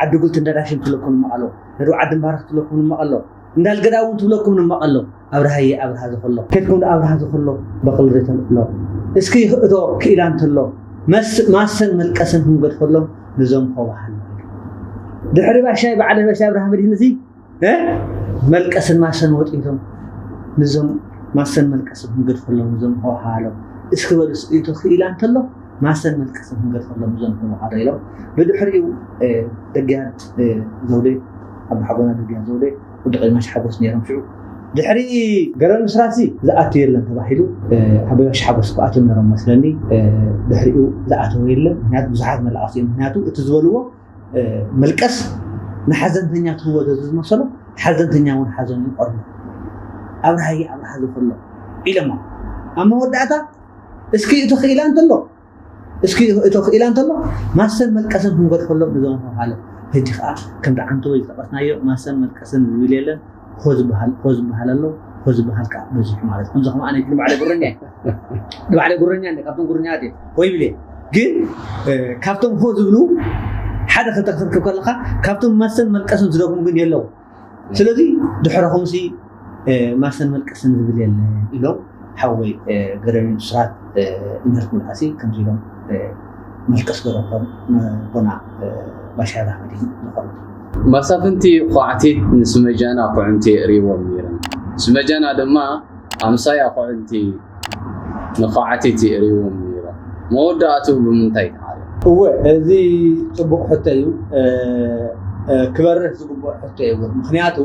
ዓዲ ጉልቲ እንዳዳሽን ትብለኩም ንማቀሎ ነዶ ዓዲ ምባረክ ትብለኩም ንማቀሎ እንዳልገዳ እውን ትብለኩም ንማቀሎ ኣብርሃየ ኣብርሃ ዝኸሎ ከድኩም ኣብርሃ ዝኸሎ በቅል ርተልቅሎ እስኪ እቶ ክኢላ እንተሎ ማሰን መልቀስን ክንገድፈሎም ንዞም ከዋሃሎ ድሕሪ ባሻይ በዓለ ባሻይ ኣብርሃ መድህን እዚ መልቀስን ማሰን ወጢቶም ንዞም ማሰን መልቀስን ክንገድፈሎም ንዞም ከዋሃሎም እስኪ በሉ እቶ ክኢላ እንተሎ ማሰን መልቀስን ክንገድፈሎም ንዞም ከዋሃሎ ኢሎም ብድሕሪኡ ደግያን ዘውደ ኣቦሓጎና ደግያን ዘውደ ወዲ ቀይማሽ ሓጎስ ነይሮም ሽዑ ድሕሪ ገረን ምስራሲ ዝኣቱ የለን ተባሂሉ ሓበጋሽ ሓጎስ ክኣትዮም ነሮም መስለኒ ድሕሪኡ ዝኣተወ የለን ምክንያቱ ብዙሓት መላእክቲ እዮም ምክንያቱ እቲ ዝበልዎ መልቀስ ንሓዘንተኛ ትህቦ ዝመሰሎ ሓዘንተኛ እውን ሓዘኑ ይቀርቦ ኣብርሃየ ኣብርሃ ዝኸሎ ኢለማ ኣብ መወዳእታ እስኪ እቲ ክኢላ እንተሎ እስኪ እቶ ክኢላ እንተሎ ማሰን መልቀስን ክንገድፈሎም ንዞም ሃለ ሕጂ ከዓ ከምቲ ዓንተወይ ዝጠቀስናዮ ማሰን መልቀስን ዝብል የለን ሆ ዝበሃል ሆ ዝበሃል ኣሎ ሆ ዝበሃል ከዓ በዚሑ ማለት ከምዚ ከማኣነ ንባዕለ ጉረኛ ንባዕለ ጉረኛ እየ ካብቶም ጉረኛት እየ ሆ ይብል እየ ግን ካብቶም ሆ ዝብሉ ሓደ ክልተ ክትርክብ ከለካ ካብቶም ማሰን መልቀስን ዝደግሙ ግን የለው ስለዚ ድሕረኹምሲ ማሰን መልቀስን ዝብል የለ ኢሎም ሓወይ ገረሚ ብስራት እምነት ምልኣሲ ከምዚ ኢሎም መልቀስ ገረኮም ቦና ባሻይ ራህመዲን ዝኾኑ መሳፍንቲ ኳዕቲት ንስመጃና ኩዕንቲ የእርይዎም ነይረን። ስመጃና ድማ ኣምሳያ ኩዕንቲ ንኳዕቲት የእርይዎም ነይሮም። መወዳእትኡ ብምንታይ ተዓርዮም? እወ፣ እዚ ጽቡቕ ሕቶ እዩ። ክበርህ ዝግብኦ ሕቶ እዩ። ምኽንያቱ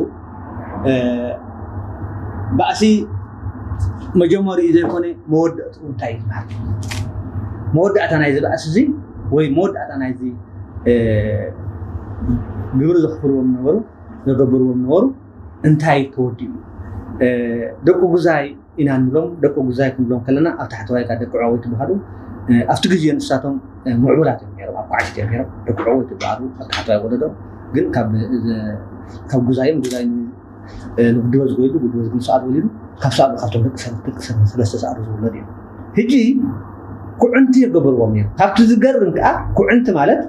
ባእሲ መጀመሪኡ ዘይኮነ መወዳእትኡ እንታይ እዩ ዝበሃል? መወዳእታ ናይዚ ባእሲ እዚ ወይ መወዳእታ ናይዚ ግብሪ ዘኽፍልዎም ነበሩ ዘገብርዎም ነበሩ እንታይ ተወዲኡ ደቂ ጉዛይ ኢና ንብሎም ደቂ ጉዛይ ክንብሎም ከለና ኣብ ታሕተዋይ ካብ ደቂ ዕወይ ትበሃሉ ኣብቲ ግዜ ንሳቶም ምዕቡላት እዮም ነሮም ኣብ ኳዕሽት እዮም ነሮም ደቂ ዕወይ ትበሃሉ ኣብ ታሕተዋይ ወለዶ ግን ካብ ጉዛዮም ጉዛይ ንጉድበ ዝጎይዱ ጉድበ ዝግን ሰዓት ወሊዱ ካብ ሰዓት ካብቶም ደቂ ሰብ ደቂ ሰብ ሰለስተ ሰዓት ዝውለድ እዩ ሕጂ ኩዕንቲ የገበርዎም እዮም። ካብቲ ዝገርም ከዓ ኩዕንቲ ማለት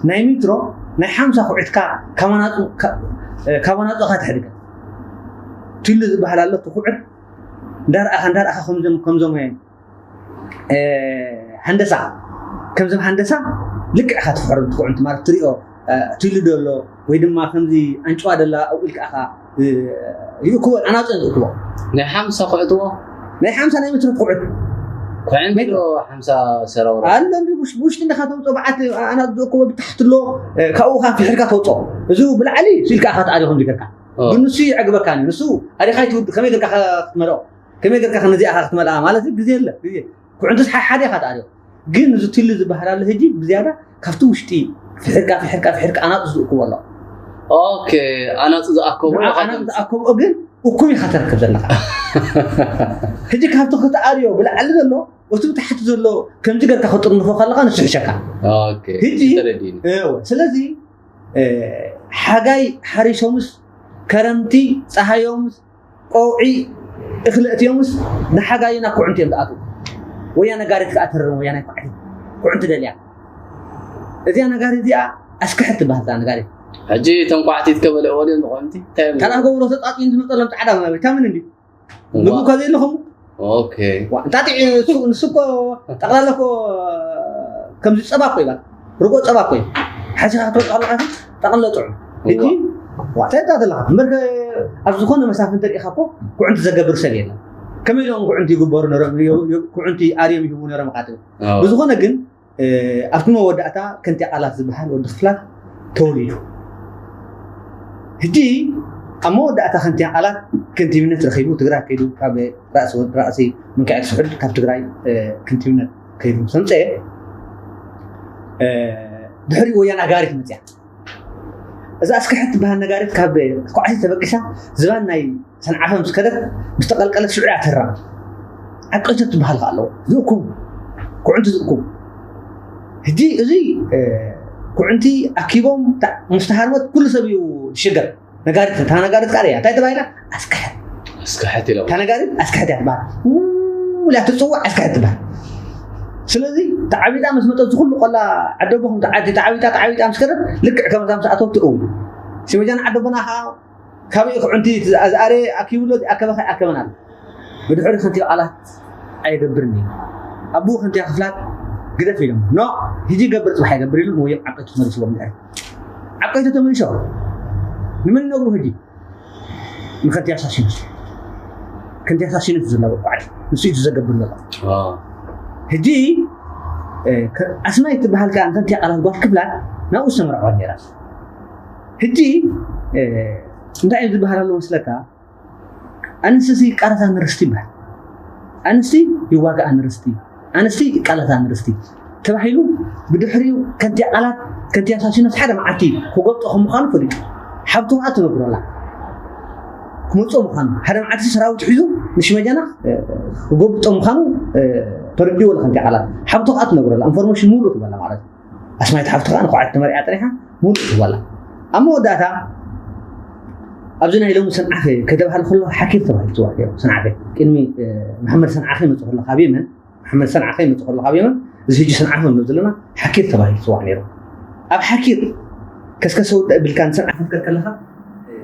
ናይ ሜትሮ ናይ ሓምሳ ኩዕትካ ካባናፁ ካባናፁ ኢኻ ትሕድገ። ቲሉ ዝበሃል ኣሎ እቲ ኩዕት እንዳረኣኻ እንዳረኣኻ ከምዞም ከምዞም ሃንደሳ ከምዞም ሃንደሳ ልክዕ ኢኻ ትፍሕሮም። ትኩዕንቲ ማለት ትሪኦ ቲሉ ዶ ኣሎ ወይ ድማ ከምዚ ኣንጭዋ ደላ ኣብኡ ኢልካ ኢኻ ይእክቦ ኣናፁ ዝእክቦ። ናይ ሓምሳ ኩዕትዎ ናይ ሓምሳ ናይ ሜትሮ ትኩዕት ኩዕንቲ ዶ ሓምሳ ሰራውራ ኣሎ እንዲ ውሽጢ እንዲኻ ተውፅኦ በዓት ኣናፁ ዝእክቦ ብታሕቲ ኣሎ። ካብኡ ካ ፍሕርካ ተውፅኦ። እዚ ብላዕሊ ኢልካ ኢኻ ትኣልዮ ከምዚ ገርካ ግን ንሱ ይዕግበካ እዩ። ንሱ ኣዴኻ ይትውድ ከመይ ገርካ ክትመልኦ ከመይ ገርካ ነዚኣ ክትመልኣ ማለት ግዜ የለ ግዜ ኩዕንትስ ሓሓደ ኢኻ ትኣልዮ። ግን እዚ ትሊ ዝበሃል ኣሎ ህጂ ብዝያዳ ካብቲ ውሽጢ ፍሕርካ ፍሕርካ ፍሕርካ ኣናፁ ዝእክቦ ኣሎ። ኦኬ ኣናፁ ዝኣከቦ ኣናፁ ዝኣከብኦ ግን እኩብ ኢኻ ተረክብ ዘለካ። ህጂ ካብቲ ክትኣልዮ ብላዕሊ ዘሎ እቲ ብታሕቲ ዘሎ ከምዚ ገርካ ክጥርንፎ ከለካ ንስሕሸካ። ህጂ ስለዚ ሓጋይ ሓሪሶምስ ከረምቲ ፀሃዮምስ ቆውዒ እኽሊ እትዮምስ ንሓጋዩ ናብ ኩዕንቲ እዮም ዝኣትዉ። ወያ ነጋሪት ከዓ ትርም ወያ ናይ ኩዕቲ ኩዕንቲ ደልያ እዚኣ ነጋሪት እዚኣ ኣስክሕት ትበሃል እዛ ነጋሪት። ሕጂ እቶም ኳዕቲት ከበልዕዎ ድዮም ዝኮንቲ እንታይ እዮም ካልኣ ገብሮ ተጣጢ ዝመፀሎም ፃዕዳ ማለት ታምን እንዲ ምግቡ ከዘይ ኣለኹም ኦኬ እንጣጢ ንሱ እኮ ጠቕላላ እኮ ከምዚ ፀባ እኮ ይባል ርጎ ፀባ እኮ እዩ ሓሲኻ ክትበልዖ ኣለካ ጠቕለ ጥዑም እቲ ዋዕታ ይዳ ዘለካ እምበር ኣብ ዝኾነ መሳፍንቲ ርኢኻ እኮ ኩዕንቲ ዘገብር ሰብ የለን ከመይ ኢሎም ኩዕንቲ ይግበሩ ነሮም ኩዕንቲ ኣርዮም ይህቡ ነሮም ቃትል ብዝኾነ ግን ኣብቲ መወዳእታ ከንቲያ ቃላት ዝበሃል ወዲ ክፍላት ተወሊዱ። ሕጂ ኣብ መወዳእታ ከንቲያ ቃላት ከንቲብነት ረኺቡ ትግራይ ከይዱ ካብ ራእሲ ወዲ ራእሲ ምንካኤል ስሑል ካብ ትግራይ ከንቲብነት ከይዱ ሰምፀ ድሕሪ ወያን ኣጋሪት መፅያ እዛ ኣስክሕት ትበሃል ነጋሪት ካብ ኳዕቲ ተበቂሳ ዝባን ናይ ሰንዓፈ ምስ ከደት ምስ ተቐልቀለት ሽዑ እያ ትህረም። ዓቀይቶ ትበሃል ከኣ ኣለዎ። ዝእኩብ ኩዕንቲ ዝእኩብ። ሕጂ እዚ ኩዕንቲ ኣኪቦም ምስ ተሃርመት ኩሉ ሰብ እዩ ዝሽገር። ነጋሪት እታ ነጋሪት ቃል እያ እንታይ ተባሂላ ኣስክሕት ኣስክሕት ኢሎም እታ ነጋሪት ኣስክሕት እያ ትበሃል ውላ ትፅዋዕ ኣስክሕት ትበሃል ስለዚ ተዓቢጣ ምስ መጠት ዝኩሉ ቆላ ዓደቦኹም ተዓዲ ተዓቢጣ ተዓቢጣ ምስ ከደት ልክዕ ከመታ ምስ ኣተወት እው ሽመጃን ዓደቦና ከዓ ካበይ ክዑንቲ ዝኣረ ኣኪብሎ ኣከበኸ ኣከበና ኣሎ ብድሕሪ ከንቲባ ቃላት ኣይገብርን እዩ ኣቡ ከንቲባ ክፍላት ግደፍ ኢሎም ኖ ህጂ ገብር ፅባሕ ኣይገብር ኢሉ ንወዮም ዓቀቱ መሪስዎም ድሕሪ ዓቀቱ ተመሊሶ ንመን ነግሩ ህጂ ንከንቲባ ሳሲኖስ ከንቲባ ሳሲኖስ ዘለዎ ኳዕቲ ንሱ እዩ ዘገብር ዘሎ ህጂ ኣስማይ ትበሃል ከዓ ንከንቲባ ቃላት ጓል ክፍላት ናብኡ ዝተመርዐዋ ነራ ሕጂ እንታይ እዩ ዝበሃል ኣሎ መስለካ ኣንስቲ ይቃለሳ ንርስቲ ይበሃል ኣንስቲ ይዋጋኣ ንርስቲ ኣንስቲ ይቃለሳ ንርስቲ ተባሂሉ ብድሕሪኡ ከንቲያ ቃላት ከንቲያ ሳሲኖስ ሓደ መዓልቲ ክጎብጦ ከም ምዃኑ ፈሊጡ ሓብቱ ከዓ ትነግሮላ ክመፅኦ ምዃኑ ሓደ መዓልቲ ሰራዊት ሒዙ ንሽመጃና ክጎብጦ ምዃኑ ተረዲዎ ለከንቲያ ቃላት ሓብቱ ከዓ ትነግሮላ ኢንፎርሜሽን ሙሉእ ትበላ ማለት እዩ ኣስማይት ሓፍቲ ከዓ ንኳዓት ተመሪዓ ጥሪሓ ሙሉእ ትበላ ኣብ መወዳእታ ኣብዚ ናይ ሎሚ ሰንዓፈ ከተባህል ከሎ ሓኪር ተባሂሉ ትፅዋዕ ነይሩ ሰንዓፈ ቅድሚ መሓመድ ሰንዓ ከይመፅእ ከሎ ካብ የመን መሓመድ ሰንዓ ከይመፅእ ከሎ ካብ የመን እዚ ሕጂ ሰንዓፈ ንብ ዘለና ሓኪር ተባሂሉ ትፅዋዕ ነይሩ ኣብ ሓኪር ከስከሰ ውዳእ ብልካ ንሰንዓፈ ትከድ ከለካ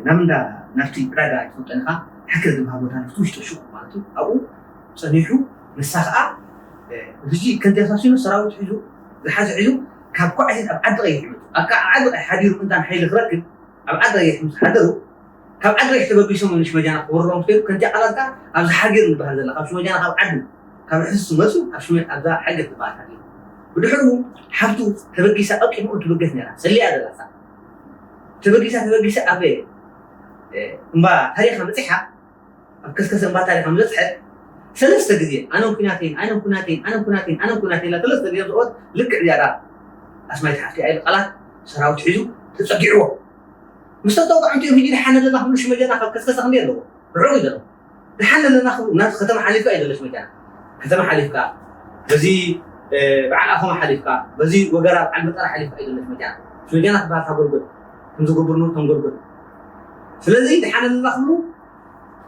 ናብ እንዳ ናብቲ ዕዳጋ ኣይትፈልጦ ኢኻ ሓኪር ዝበሃል ቦታ ናብቲ ውሽጢ ሹቅ ማለት እዩ ኣብኡ ፀኒሑ ንሳ ከዓ ሕጂ ከንቲያ ሳሲኖ ሰራዊት ሒዙ ዝሓዘ ሒዙ ካብ ኳዕቲት ኣብ ዓዲ ቀይሕ ይመፁ ኣብ ከዓ ዓዲ ቀይሕ ሓዲሩ እንታን ሓይሊ ክረክብ ኣብ ዓዲ ቀይሕ ምስ ሓደሩ ካብ ዓዲ ቀይሕ ተበጊሶም ንሽ መጃና ክወርሮም ስከይዱ ከንቲያ ቃላት ከዓ ኣብዚ ሓጊር ዝበሃል ዘላ ካብ ሽመጃና ካብ ዓዲ ካብ ሕሱ መፁ ኣብ ሽመ ኣብዛ ሓጊር ዝበሃል ሓጊር ብድሕሩ ሓብቱ ተበጊሳ ቀቂሙ እንትብገስ ነራ ሰሊያ ዘላ ሳ ተበጊሳ ተበጊሳ ኣብ እምባ ታሪኻ መፂሓ ኣብ ከስከሰ እምባ ታሪኻ ምዘፅሐ ሰለስተ ግዜ ኣነን ኩናቴን ኣነን ኩናቴን ኣነን ኩናቴን ኣነን ኩናቴን ኢላ ሰለስተ ግዜ ዝቆት ልክዕ ዝያዳ ኣስማይ ተሓፍቲ ኣይል ቃላት ሰራዊት ሒዙ ተፀጊዕዎ ምስ ተጠውቃ እንቲኡ ሂጂ ድሓን ኣለና ክብሉ ሽመጀና ካብ ከስከሰ ክንደይ ኣለዎ ርሑቕ እዩ ዘሎ ድሓን ኣለና ክብሉ ናብቲ ከተማ ሓሊፍካ እዩ ዘሎ ሽመጀና ከተማ ሓሊፍካ በዚ በዓል ኣኸማ ሓሊፍካ በዚ ወገራ በዓል መጠራ ሓሊፍካ እዩ ዘሎ ሽመጀና ሽመጀና ትበሃል ታጎልጎል ከምዚ ጉብርኖ ተንጎልጎል ስለዚ ድሓን ኣለና ክብሉ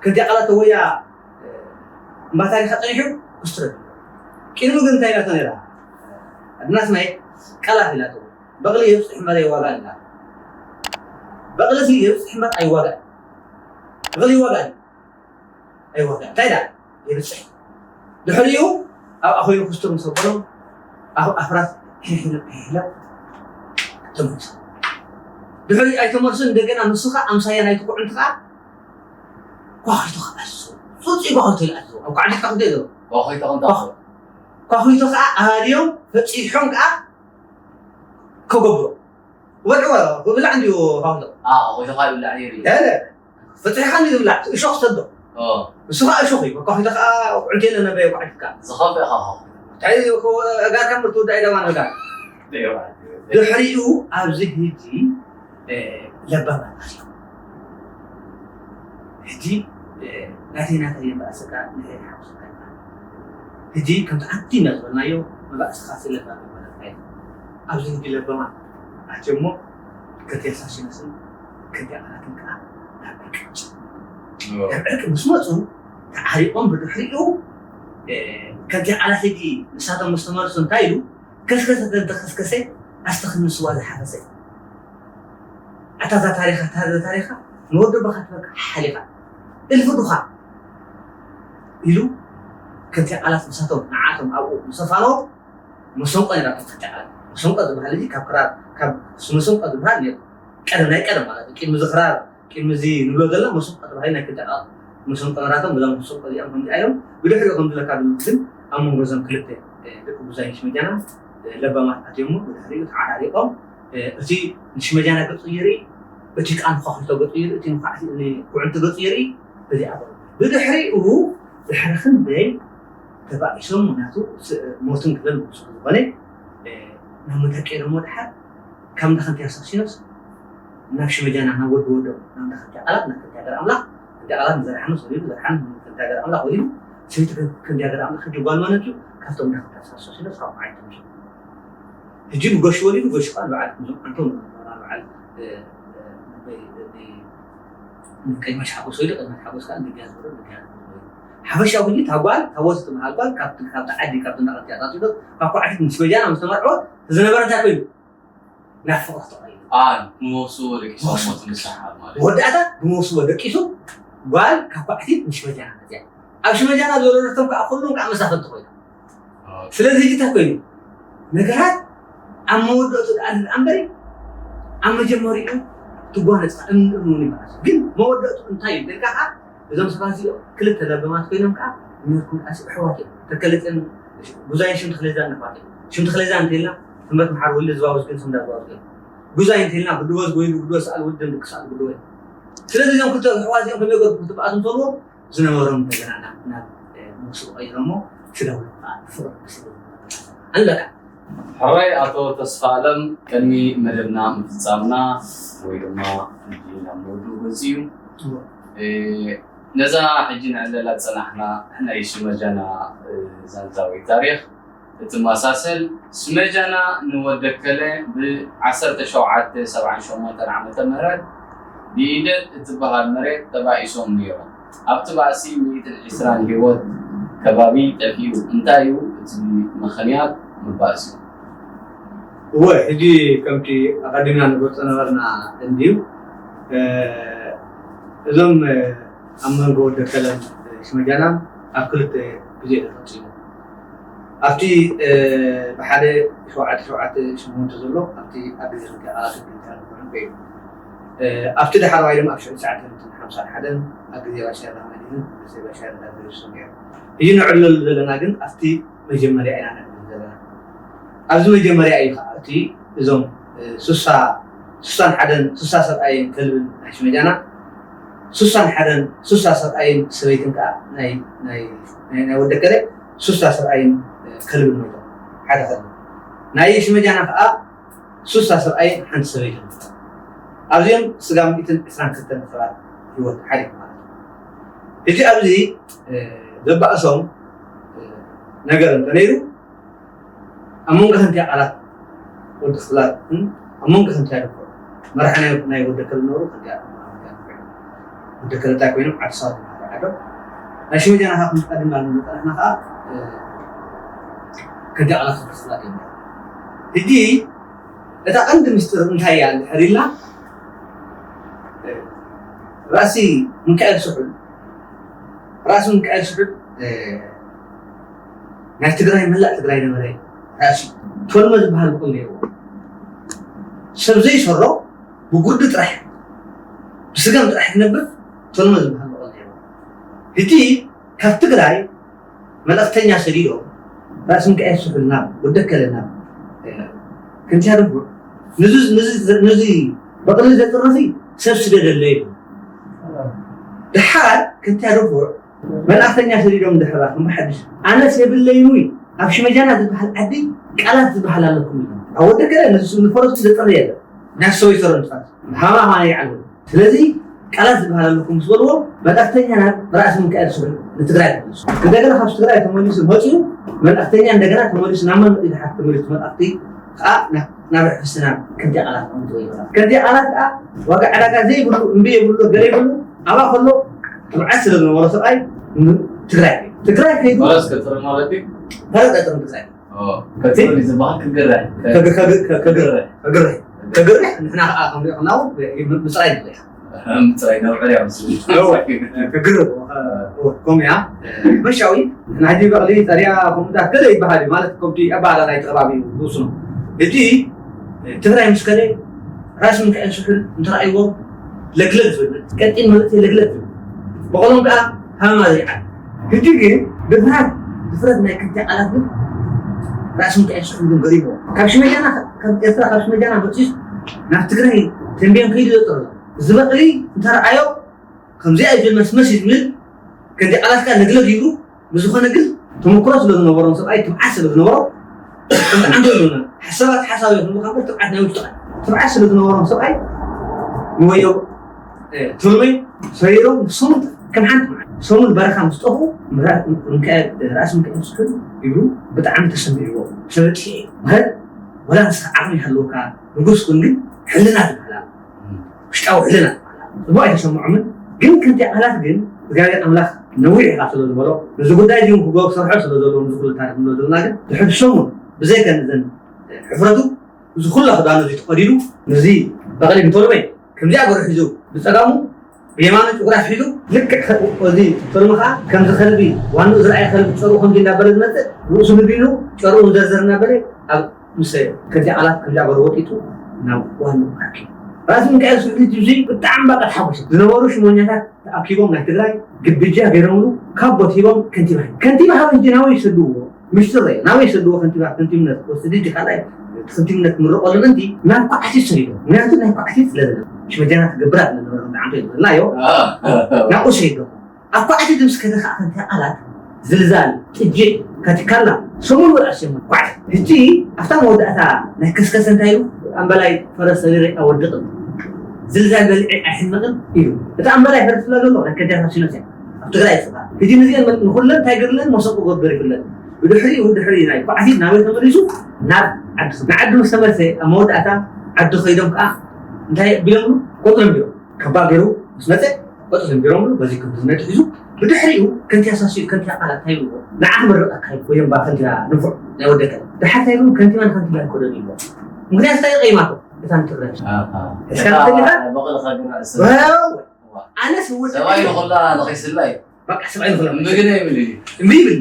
ከንቲያ ቃላት ተወያ እምባ ታሪኻ ፀኒሑ ክስትረድ ቅድሚ ግን እንታይ ኢላቶ ነይራ? ኣድናስ ናይ ቃላት ኢላቶ። በቕሊ የብፅሕ እምበር ኣይዋጋእን ኢላ። በቕሊ ሲ የብፅሕ እምበር ኣይዋጋእን። በቕሊ ይዋጋእ እዩ። ኣይዋጋእን። እንታይ ዳ? የብፅሕ። ድሕሪኡ ኣብኣ ኮይኑ ክስቱር ምስ ኣበሎም፣ ኣብ ኣፍራስ ሒሒሎም ሒሒሎም ተመልሱ። ድሕሪ ኣይተመልሱን፣ እንደገና ንሱ ኸዓ ኣምሳያ ናይቲ ኩዕንቲ ኸዓ ኳኺቶ ኸዓ ኣዝዞ። ፅፁይ ኳኺቶ ኢሉ ኣዝዞ። ኣብ ኳዕንቲ ኳኺቶ ኢሉ። ኳኺቶ ኸዓ እንታይ? ኳኺቶ ኸዓ ኣሃድዮም ፈፂሖም ኸዓ ከገብሮ። ወድዕዎ፣ ብብላዕ እንዲዩ ኳኺቶ። ኣ፣ ኳኺቶ ኸዓ ይብላዕ ነይሩ እዩ። ያለ፣ ፈፂሕኻ እንዲዩ ዝብላዕ፣ እሾኽ ሰዶ። ኦ። ንሱ ኸዓ እሾኽ እዩ። ኳኺቶ ኸዓ ዑንቴለ ነበየ ኳዕቲትካ። ዝኸፍአ ኸዓ ኳኺቶ። እንታይ፣ ኣጋርካ ምርት ወዳኢ ደማ ነጋ። ደይዋ። ድሕሪኡ ኣብዚ ህጂ፣ እ፣ ለባማት እዮም። ሕጂ፣ እ፣ ናተይ ናተይ የንበኣሰካ፣ ንሕይ ሓጎሰካ ይበሃል። ሕጂ ከምቲ ዓዲ ኢና ዝበልናዮ፣ መባእስኻ ስለካ ዝበለካ እዩ። ኣብዚ ሕጂ ለባማት ኣትዮ እሞ፣ ከቲ ኣሳሲነስን ከቲ ኣባላትን ከኣ ናብ ዕርቂ ምጽእ። እዎ። ናብ ዕርቂ ምስ መጹ፣ ተዓሪቖም ብድሕሪኡ፣ እ፣ ከቲ ኣባላት ሕጂ ንሳቶም ምስ ተመልሱ እንታይ ኢሉ? ከስከሰ ተተኸስከሰ፣ ኣስተኽንስዋ ዝሓፈሰ። ኣታ እዛ ታሪኻ፣ እታ እዛ ታሪኻ፣ ንወዲ ኣቦኻ ትበካ ሓሊኻ። እልፊ ዱኻ ኢሉ፣ ከምቲ ቃላት ንሳቶም፣ ንዓቶም ኣብኡ ምስ ኣፋነዎም፣ መሰንቆ ነይራቶም ከምቲ ቃላት። መሰንቆ ዝበሃል እዚ ካብ ክራር፣ ካብ መሰንቆ ዝበሃል ነይሩ። ቀደም፣ ናይ ቀደም ማለት እዩ። ቅድሚ እዚ ክራር፣ ቅድሚ እዚ ንብሎ ዘለና መሰንቆ ተባሂሉ ናይ ክልተ ቃላት መሰንቆ ነይራቶም። በዛ መሰንቆ እዚኦም ከምዚ ኢሎም፣ ብድሕሪኡ ከም ዝብለካ ግን ኣብ መንጎ እዞም ክልተ፣ እ፣ ደቂ ጉዛይ ሽመጃና፣ እ፣ ለባማት ኣትዮም እሞ፣ ብድሕሪኡ ተዓራሪቖም፣ እ፣ እቲ ንሽመጃና ገጹ ይርኢ፣ እቲ ቃል ንኳኺቶ ገጹ ይርኢ፣ እቲ ንኳዕቲ-፣ ንኩዕንቲ ገጹ ይርኢ፣ በዚኣ ገሩ። ብድሕሪኡ፣ ድሕሪ ክንደይ ተባኢሶም፣ ምኽንያቱ ስ-፣ ሞትን ክብለን ብስሩ ዝኾነ፣ እ፣ ናብ ምንታይ ቀይሮሞ ድሓር? ካብ እንዳ ከንቲያ ሳክሲኖስ ናብ ሽመጃና፣ ናብ ወዲ ወዶም፣ ናብ እንዳ ከንቲያ ቃላት፣ ናብ ከንቲያ ገር ኣምላኽ፣ ከንቲያ ቃላት ንዘርሓኑ ሰሊሉ፣ ዘርሓኑ ከንቲያ ገር ኣምላኽ ወሊዱ፣ ሰበይቲ ከንቲያ ገር ኣምላኽ ሕጂ ጓል መነት እዩ፣ ካብቶም እንዳ ከንቲያ ሳክሲኖስ ካብ መዓይቶም ሕጂ ብገሹ ወሊዱ፣ ገሹ ከዓ ንበዓል ንብዓል፣ እ፣ እ፣ ቀይማሽ ሓጎስ ወይዶ፣ ቀይማሽ ሓጎስ ከዓ ንግያ ዝበሎ፣ ንግያ ዝበሎ። ሓፈሻዊ ሕጂ እታ ጓል፣ እታ ወዝ ትበሃል ጓል፣ ካብቲ፣ ካብቲ ዓዲ፣ ካብቲ እንዳ ከንቲያ ሳክሲኖስ፣ ካብ ኳዕቲት ምስ ሽመጃና ምስ ተመርዐወት፣ ዝነበረ እንታይ ኮይኑ? ናብ ፍቕሪ ተቐይሩ። ኣ፣ ብመውስቦ ደቂሱ መውስቦ ሞት ንስሓት ማለት እዩ። መወዳእታ ብመውስቦ ደቂሱ ጓል ካብ ኳዕቲት ንሽመጃና መፅያ። ኣብ ሽመጃና ዝወለደቶም ከዓ ኩሎም ከዓ መሳፍንቲ ኮይኖም። ኦኬ። ስለዚ ሕጂ እንታይ ኮይኑ? ነገራት ኣብ መወዳእቱ ደኣ ንርኣ እምበሪ፣ ኣብ መጀመሪኡ ትጓነጽካ እምኒ እምኒ እውን ይበኣስ። ግን መወዳእቱ እንታይ እዩ? ኢልካ ከዓ እዞም ሰባት እዚኦም ክልተ ለበማት ኮይኖም ከዓ ንመርኩም ኣስ-፣ ኣሕዋት እዮም። ተከለጤን ጉዛይን ሽም ተክለዛን ኣሕዋት እዮም። ሽም ተክለዛን እንተኢልና ስምረት መሓር ወልደ ዝባውዝ ግን ስምዳ ዝባውዝ ግን። ጉዛይ እንተኢልና ብድወዝ ወይሉ ብድወዝ ሰኣል ውድን ብክሳል ብድወ። ስለዚ እዞም ክልተ ኣሕዋት እዚኦም ከመይ ገርኩም ክትበኣሱ እንተልዎም ዝነበሮም እንደገና ናብ፣ ናብ፣ እ፣ መውስቦ ቀይሮሞ ስጋብ ሎም ከዓ ብፍቕሪ ብስለ ኣለካ። ሕራይ ኣቶ ተስፋ ኣለም፣ ቅድሚ መደብና ምፍጻምና ወይ ድማ ሕጂ ናብ መወድኡ ገጽ እዩ። እዎ። እ፣ ነዛ ሕጂ ንዕለላ ዝጸናሕና ናይ ሽመጃና፣ እ፣ ዛንታ ወይ ታሪኽ እትመሳሰል፣ ሽመጃና ንወደከለ ብ ዓሰርተ ሸውዓተ ሰብዓን ሸሞንተን ዓመተ ምህረት ብኢደት እትበሃል መሬት ተባኢሶም ነይሮም። ኣብቲ ባእሲ ሚእትን ዕስራን ህይወት ከባቢ ጠፊኡ። እንታይ እዩ እቲ ምኽንያት መባእሲኡ? እወ፣ ሕጂ ከምቲ ኣቐዲምና ንገልጾ ነበርና እንድዩ፣ እ፣ እዞም፣ እ፣ ኣብ መንጎ ወደከለን ሽመጃናን ኣብ ክልተ ግዜ ተፈጺሙ። ኣብቲ፣ እ፣ ብሓደ ሸውዓተ ሸውዓተ ሸሞንተ ዘሎ ኣብቲ ኣብ ግዜ ክልተ ቃላት ግንካን ኮይኑ ኮይኑ። እ፣ ኣብቲ ዳሕረዋይ ድማ ኣብ ሽዑ ትሽዓተ ሓምሳን ሓደን ኣብ ግዜ ባሻ ዳመዲንን ኣብ ግዜ ባሻ ዳመዲንን ነይሩ። እዚ ንዕለሉ ዘለና ግን ኣብቲ መጀመርያ ኢና ንዕለሉ ዘለና። ኣብዚ መጀመርያ እዩ ከዓ እቲ እዞም፣ እ፣ ሱሳ፣ ሱሳን ሓደን፣ ሱሳ ሰብኣይን ከልብን ናይ ሽመጃና፣ ሱሳን ሓደን፣ ሱሳ ሰብኣይን ሰበይትን ከዓ ናይ፣ ናይ፣ ናይ፣ ናይ ወደከለ፣ ሱሳ ሰብኣይን፣ እ፣ ከልብን ሞይቶም። ሓደ ከልቢ። ናይ ሽመጃና ከዓ ሱሳ ሰብኣይን ሓንቲ ሰበይትን። ኣብዚኦም ስጋ ሚእትን ዕስራን ክልተን ሰባት ህይወት ሓሊፉ ማለት እዩ። ሕጂ ኣብዚ፣ እ፣ ዘባእሶም፣ እ፣ ነገር እንተነይሩ፣ ኣብ መንጎ ከንቲያ ቃላት ወዲ ክፍላትን ኣብ መንጎ ከንቲያ ድኮ መራሒ ናይ፣ ናይ ወደከል ነበሩ። ከንቲያ ወደከል እንታይ ኮይኖም ዓዲ ሰባት መራሒ ዓዶም ናይ ሽመጃና ካብ ክንቀድም ናብ መጠናሕና ከዓ፣ እ፣ ከንቲባ ቃላት ክፍላ ጀመረ። ሕጂ እታ ቀንዲ ምስጢር እንታይ እያ እንድሕር ኢልና፣ ራእሲ ሚካኤል ስሑል፣ ራእሲ ሚካኤል ስሑል ናይ ትግራይ፣ መላእ ትግራይ ነበረ። ራእሲ ቶልመ ዝበሃል ብቕል ነይርዎ። ሰብ ዘይሰሮ ብጉዲ ጥራሕ፣ ብስገም ጥራሕ ትነብር ቶልመ ዝበሃል ብቕል ነይርዎ። ሕጂ ካብ ትግራይ መልእኽተኛ ሰዲዶም፣ ራእሲ ሚካኤል ስሑል ናብ ወደከለ ናብ ከንቲባ ድቡዕ፣ ንዚ በቕሊ ዘጥርዚ ሰብ ስደደለ ይብሉ። ደሓር ከንቲባ ድቡዕ መልእኽተኛ ሰዲዶም፣ ድሕራ ከም ብሓድሽ ኣነስ የብለይን ውይ፣ ኣብ ሽመጃና ዝበሃል ዓዲ ቃላት ዝበሃል ኣለኩም ኢሎም። ኣብ ወደከለ ንሱ ንፈረሱ ዘጥሪ የለ፣ ናብ ሰበይ ሰሮ ንፋስ ሃማ ሃማ ይዓሉ። ስለዚ ቃላት ዝበሃል ኣለኩም ምስ በልዎ፣ መልእኽተኛ ናብ ራእሲ ሚካኤል ስሑል ንትግራይ ተመልሱ። እንደገና ካብ ትግራይ ተመሊሱ መፂኡ፣ መልእኽተኛ እንደገና ተመሊሱ ናብ መን መፂኡ? ድሓር ተመሊሱ መልእኽቲ ከዓ ናብ ናብ ሕስና ከንቲባ ቃላት ኣምጥዎ ይበላ። ከንቲባ ቃላት ከዓ ዋጋ ዕዳጋ ዘይብሉ፣ እምቢ የብሉ፣ ገለ የብሉ። ኣብኣ ከሎ ትብዓት ስለ ዝነበሮ ሰብኣይ ን-፣ ትግራይ ከይዱ። ትግራይ ከይዱ። ፈረስ ቀጥሪ ማለት እዩ። ፈረስ ቀጥሪ ትግራይ። ኦ፣ ቀጥሪ ዝበሃል ክግረሕ። ከግ-፣ ከግ-፣ ከግ-፣ ከግረሕ። ከግረሕ። ከግረሕ። ንሕና ከዓ ከምኡ ከናው ምፅራይ ንኽእል። ምፅራይ ናብ ዕርያ ምስሉ። እወ። ከግረሕ። እወ፣ ከምኡ እያ። መሻዊ፣ ንሕና ሕጂ በቕሊ፣ ጠርያ፣ ከምኡታት ገለ ይበሃል እዩ። ማለት ከብቲ ኣባሃህላ ናይቲ ከባቢ እዩ ዝውስኖ። ሕጂ ትግራይ ምስ ከደ ራእሲ ሚካኤል ስሑል እንተረኣይዎ ለግለግ ዝብል፣ ቀጢን መልእኽቲ ለግለግ ዝብል። በቐሎም ከዓ ሃመማ ዘይዓል። ሕጂ ግን ድፍረት፣ ድፍረት ናይ ከንቲባ ቃላት ግን ራእሲ ሚካኤል ስሑል ግን ገሪምዎ። ካብ ሽመጃና፣ ካብ ኤርትራ፣ ካብ ሽመጃና መፂስ ናብ ትግራይ ተንቤን ከይዱ ዘጥርዞ። እዚ በቕሊ እንተረኣዮ ከምዚኣ እዩ መስመስ እዩ ዝብል። ከንቲባ ቃላት ከዓ ለግለግ ይብሉ። ብዝኾነ ግን ተመክሮ ስለ ዝነበሮም ሰብኣይ፣ ትብዓት ስለ ዝነበሮም፣ ከምቲ ዓንዶ ዝብሉና ሓሳባት ሓሳብ እዮም ዝብሉ ካብ ትብዓት ናይ ውሽጢ ቃል። ትብዓት ስለ ዝነበሮም ሰብኣይ ንወዮ፣ እ፣ ቶልመይ ሰሪሮም ንሶም ከም ሓንቲ መዓልቲ ሰሙን በረኻ ምስ ጠፍኡ ምራ-፣ ምካኤል፣ ራእሲ ሚካኤል ስሑል ይብሉ ብጣዕሚ ተሰሚዕዎ። ሰበጥሽ እዩ ማለት ወላ ንስኻ ዓቕሚ ይሃልወካ ንጉስ ኩን ግን ሕልና ትበሃል። ውሽጣዊ ሕልና ጽቡቕ ኣይተሰምዖምን። ግን ከንቲባ ቃላት ግን እግዚኣብሔር ኣምላኽ ነዊሕ ኢኻ ስለ ዝበሎ፣ ነዚ ጉዳይ እዚ እውን ክገብሮ ክሰርሖ ስለ ዘለዎ፣ ነዚ ኩሉ ታሪኽ ንብሎ ዘለና ግን ድሕሪ ሰሙን ብዘይከ ነዘን ሕፍረቱ እዚ ኩሉ ክዳኑ እዚ ተኸዲኑ፣ ነዚ በቕሊ ብቶልመይ ከምዚኣ ገሩ ሒዙ፣ ብጸጋሙ ብየማኑ ጭጉራ ሒዙ፣ ልክዕ ከ-፣ እዚ ቶልመ ኸኣ ከምዚ ከልቢ፣ ዋንኡ ዝረኣየ ከልቢ ጨርኡ ከምዚ እንዳበለ ዝመጽእ፣ ርእሱ ንቢኑ ጨርኡ ዘርዘር እናበለ ኣብ ምስ ከንቲባ ቃላት ከምዚኣ ገሩ ወጢጡ ናብ ዋንኡ ኣኪቡ። ራእሲ ሚካኤል ስሑል እዚ ብጣዕሚ በቃ ተሓጒሱ። ዝነበሩ ሽሞኛታት ተኣኪቦም ናይ ትግራይ ግብጃ ገይሮምሉ ካብ ቦት ሂቦም ከንቲባ፣ ከንቲባ ሃበ እንጂ ናበይ ይሰድዎ? ምሽጥር እዩ። ናበይ ይሰድዎ? ከንቲባ፣ ከንቲብነት ወስዲ እንጂ ካልኣይ ከንቲብነት ክምረቐሉ ምእንቲ ናብ ኳዕቲት ሰዲዶም። ምክንያቱ ናይ ኳዕቲት ስለ ዝነበረ፣ ሽመጃና ክገብራ ስለ ዝነበረ፣ ከምቲ ዓንቶ ይብልናዮ፣ ናብኡ ሰዲዶም። ኣብ ኳዕቲት ምስ ከደ ከዓ ከንቲባ ቃላት ዝልዛል፣ ጥጅእ፣ ካቲካላ፣ ሰሙን ወላ ኣስዮማ ኳዕቲት። ሕጂ ኣብታ መወዳእታ ናይ ከስከሰ እንታይ ኢሉ? ኣምበላይ ፈረስ ሰሪረ ኣይወድቕን፣ ዝልዛል በሊዐ ኣይሕመቕን ኢሉ። እቲ ኣምበላይ ፈረስ ዝብላ ዘሎ ናይ ከዳር ፋሲኖስ እያ። ኣብ ትግራይ ይፍለጥ። ሕጂ ንዚአን ንኹለን እንታይ ገርለን መሰቁ ገርገር ይፍለጥ። ብድሕሪኡ፣ ድሕሪ ናይ ኳዕቲት ናበይ ተመሊሱ? ናብ ዓዲ። ንዓዲ ምስ ተመልሰ ኣብ መወዳእታ ዓዲ ከይዶም ከዓ እንታይ ቢሎምሉ? ቆጽሊ ኣንቢሮም። ካባ ገይሩ ምስ መጸ ቆጽሊ ኣንቢሮምሉ። በዚ ክንዲ ዝመት ሒዙ ብድሕሪኡ ከንቲባ ሳሲ፣ ከንቲባ ቃላት እንታይ ይብልዎ? ንዓ ክምርቐካ እዩ ወይም ባ ከንቲባ ንፉዕ ናይ ወደቀ። ድሓር እንታይ ይብሉ? ከንቲባን ከንቲባን ኮደን ይብልዎ። ምክንያቱ እንታይ ቀይማቶ? እታ ንትግራይ። ኣሃ። እስካ እታ ትፈልጣ? በቕልኻ ግና እስር። ዋው! ኣነስ ውድ ሰብኣይ ንኹላ ንኸይስላ እዩ። በቃ ሰብኣይ ንኹላ እምቢ ግን ኣይብል እዩ። እምቢ ይብል።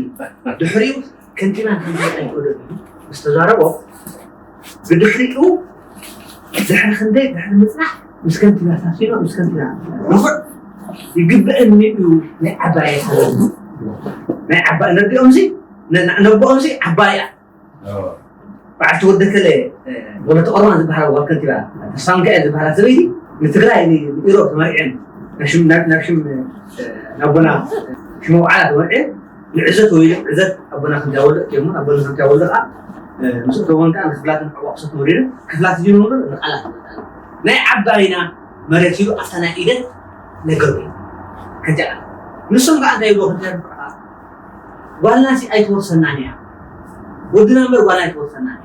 ድሕሪኡ ከንቲባን ከንቲባን ኣይኮነን እዩ ምስ ተዛረቦ፣ ብድሕሪኡ ድሕሪ ክንደይ ድሕሪ ምፅናሕ ምስ ከንቲባ ሳሲኖ፣ ምስ ከንቲባ ንፉዕ ይግበአኒ እዩ ናይ ዓባይ ሓበን። ናይ ዓባይ ነዲኦም እዚ ነ-፣ ነቦኦም እዚ ዓባይ እያ። በዓልቲ ወደከለ፣ እ፣ ወለተ ቆርማን ዝበሃላ ጓል ከንቲባ፣ ተስፋ ሚካኤል ዝበሃላ ሰበይቲ ንትግራይ ን-፣ ንኢሮብ ተመሪዐን ናብ ሽም፣ ናብ፣ ናብ ሽም፣ እ፣ ናቦና ሽመ ውዓላ ተመሪዐን ንዕዘት ወይ ዕዘት ኣቦና ከንቲባ ወልደ እዮም። ኣቦና ከንቲባ ወልደ ከዓ፣ እ፣ ምስ እተወን ከዓ ንክፍላትን ዕቋ ክሰት ወሪዱ ክፍላት እዚ ንብሎ ንቃላት ናይ ዓባይና መሬት ኢሉ ኣብታ ናይ ኢደት ነገር እዩ። ከንቲባ ንሶም ከዓ እንታይ ይብሉ ከንቲባ ጓልና ሲ ኣይትወርሰናን እያ፣ ወድና እምበር ጓልና ኣይትወርሰናን እያ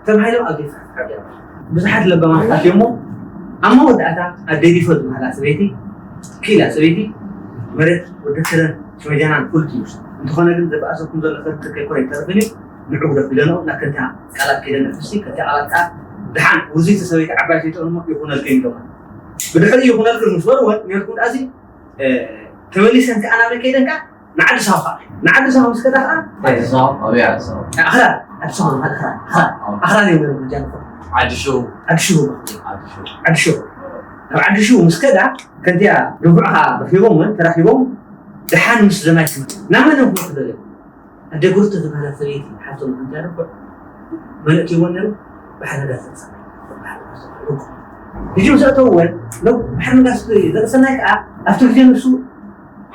ተባሂሎም ኣብ ቤት ፍርዲ ቀሪቦም። ብዙሓት ለባማት ኣትዮሞ ኣብ መወዳእታ ኣደይ ዲፎ ዝበሃላ ሰበይቲ፣ ክኢላ ሰበይቲ፣ መሬት ወዲ ከለን ሽመጃናን ኩሉ ትይውስ። እንተኾነ ግን ዘበኣሰኩም ዘሎ ሰብ ትክክል ኣይኮነ ይተርፍን እዩ። ንዑ ግደፍ ኢለንኦ ናብ ከንታ ቃላት ከይደን ሕሲ ከንታ ቃላት ከዓ ደሓን ውዚቲ ሰበይቲ ዓባይ ሰይጠን እሞ ይኹነልክን ኢሎማ። ብድሕሪ ይኹነልክን ምስ በልወን ነርኩም ዳዚ ተመሊሰን ከዓ ናበይ ከይደን ከዓ ንዓዲ ሳዋ ከዓ ንዓዲ ሳዋ ምስ ከዳ ከዓ ኣዲስ ኣበባ ኣበይ ኣዲስ ኣበባ ኣኽራን ኣዲስ ኣበባ ኣኽራን ኣኽራን ኣኽራን እዮም ነርኩም ጃንፎ ዓዲ ሽው ዓዲ ሽው ዓዲ ሽው ዓዲ ሽው ኣብ ዓዲ ሽው ምስ ከዳ ከንቲያ ድንፉዕ ከዓ ረኪቦም እውን ተራኪቦም ደሓን ምስ ዘማይ ትምህርቲ ናመን እዮም ክመክደለ ኣደ ጉርቲ ዝበሃላ ሰበይቲ ሓፍቶም ከንቲያ ድንፉዕ መልእክቲ ይወን ነሩ ባሕሪ ነጋስ ዘቅሰናይ ሕጂ ምስ ኣተውወን ለው ባሕሪ ነጋስ ዘቅሰናይ ከዓ ኣብቲ ግዜ ንሱ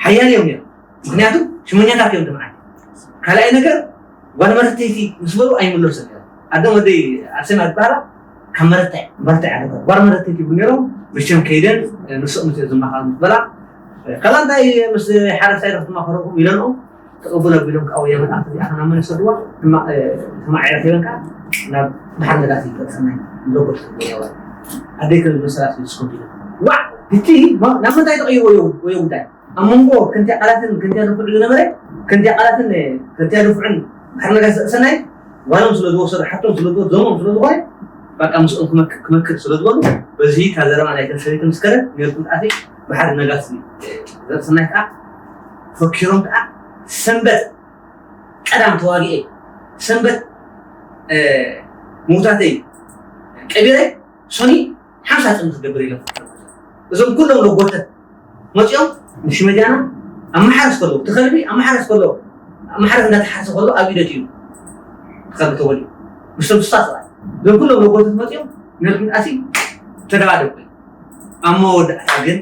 ሓያል እዮም ነሩ ምክንያቱ ሽመኛታት እዮም ድማ ካልኣይ ነገር ጓል መረተይቲ ምስ በሉ ኣይምለሱን እዮም ኣደም ወደይ ኣርሴማ ዝበሃላ ካብ መረታይ መረታይ ዓደጋ ጓል መረተይቲ ይብሉ ነሮም መቸም ከይደን ንስኦም ዝመኻሩ ምስ በላ ከላ እንታይ ምስ ሓረስታይ ክትመኸረኩም ኢለንኦም ተቐበል ኣቢሎም ከዓ ወያ መልኣኽቲ እዚኣ ናብ መን ይሰድዋ ተማዒረ ከይበን ከዓ ናብ ድሓር ነጋሲ ይጠቅሰናይ ዘጎድ ያዋ ኣደይ ከብል መሰላት ይስኮት ኢለ ዋዕ እቲ ናብ ምንታይ ተቐይርዎ ወዮ ጉዳይ ኣብ መንጎ ከንቲያ ቃላትን ከንቲያ ድፉዕ ዝነበረ ከንቲያ ቃላትን ከንቲያ ድፉዕን ድሓር ነጋሲ ጠቅሰናይ ጓሎም ስለ ዝወሰዱ ሓቶም ስለ ዝወሰዱ ዘሞም ስለ ዝኾነ በቃ ምስኦም ክመክር ክመክር ስለ ዝበሉ በዚ እታ ዘረባ ናይተን ሰበይቲ ምስ ከደ ነርኩም ኣቲ ብሓደ ነጋሲ ዘርእሰናይ ከዓ ፈኪሮም ከዓ ሰንበት ቀዳም ተዋጊኤ ሰንበት ምውታተይ ቀቢረ ሶኒ ሓምሳ ፅምዲ ክገብር ኢሎም እዞም ኩሎም ለጎተት መፂኦም ንሽመጃና ኣመሓረስ ከለዉ እቲ ከልቢ ኣመሓረስ ከለዉ ኣመሓረስ እንዳተሓረሰ ከሎ ኣብ ኢደት እዩ እቲ ከልቢ ተወሊዱ ምስቶም ስሳ ሰብኣይ እዞም ኩሎም ለጎተት መፂኦም ነርኩም ኣቲ ተደባደብ ኮይኑ ኣብ መወዳእታ ግን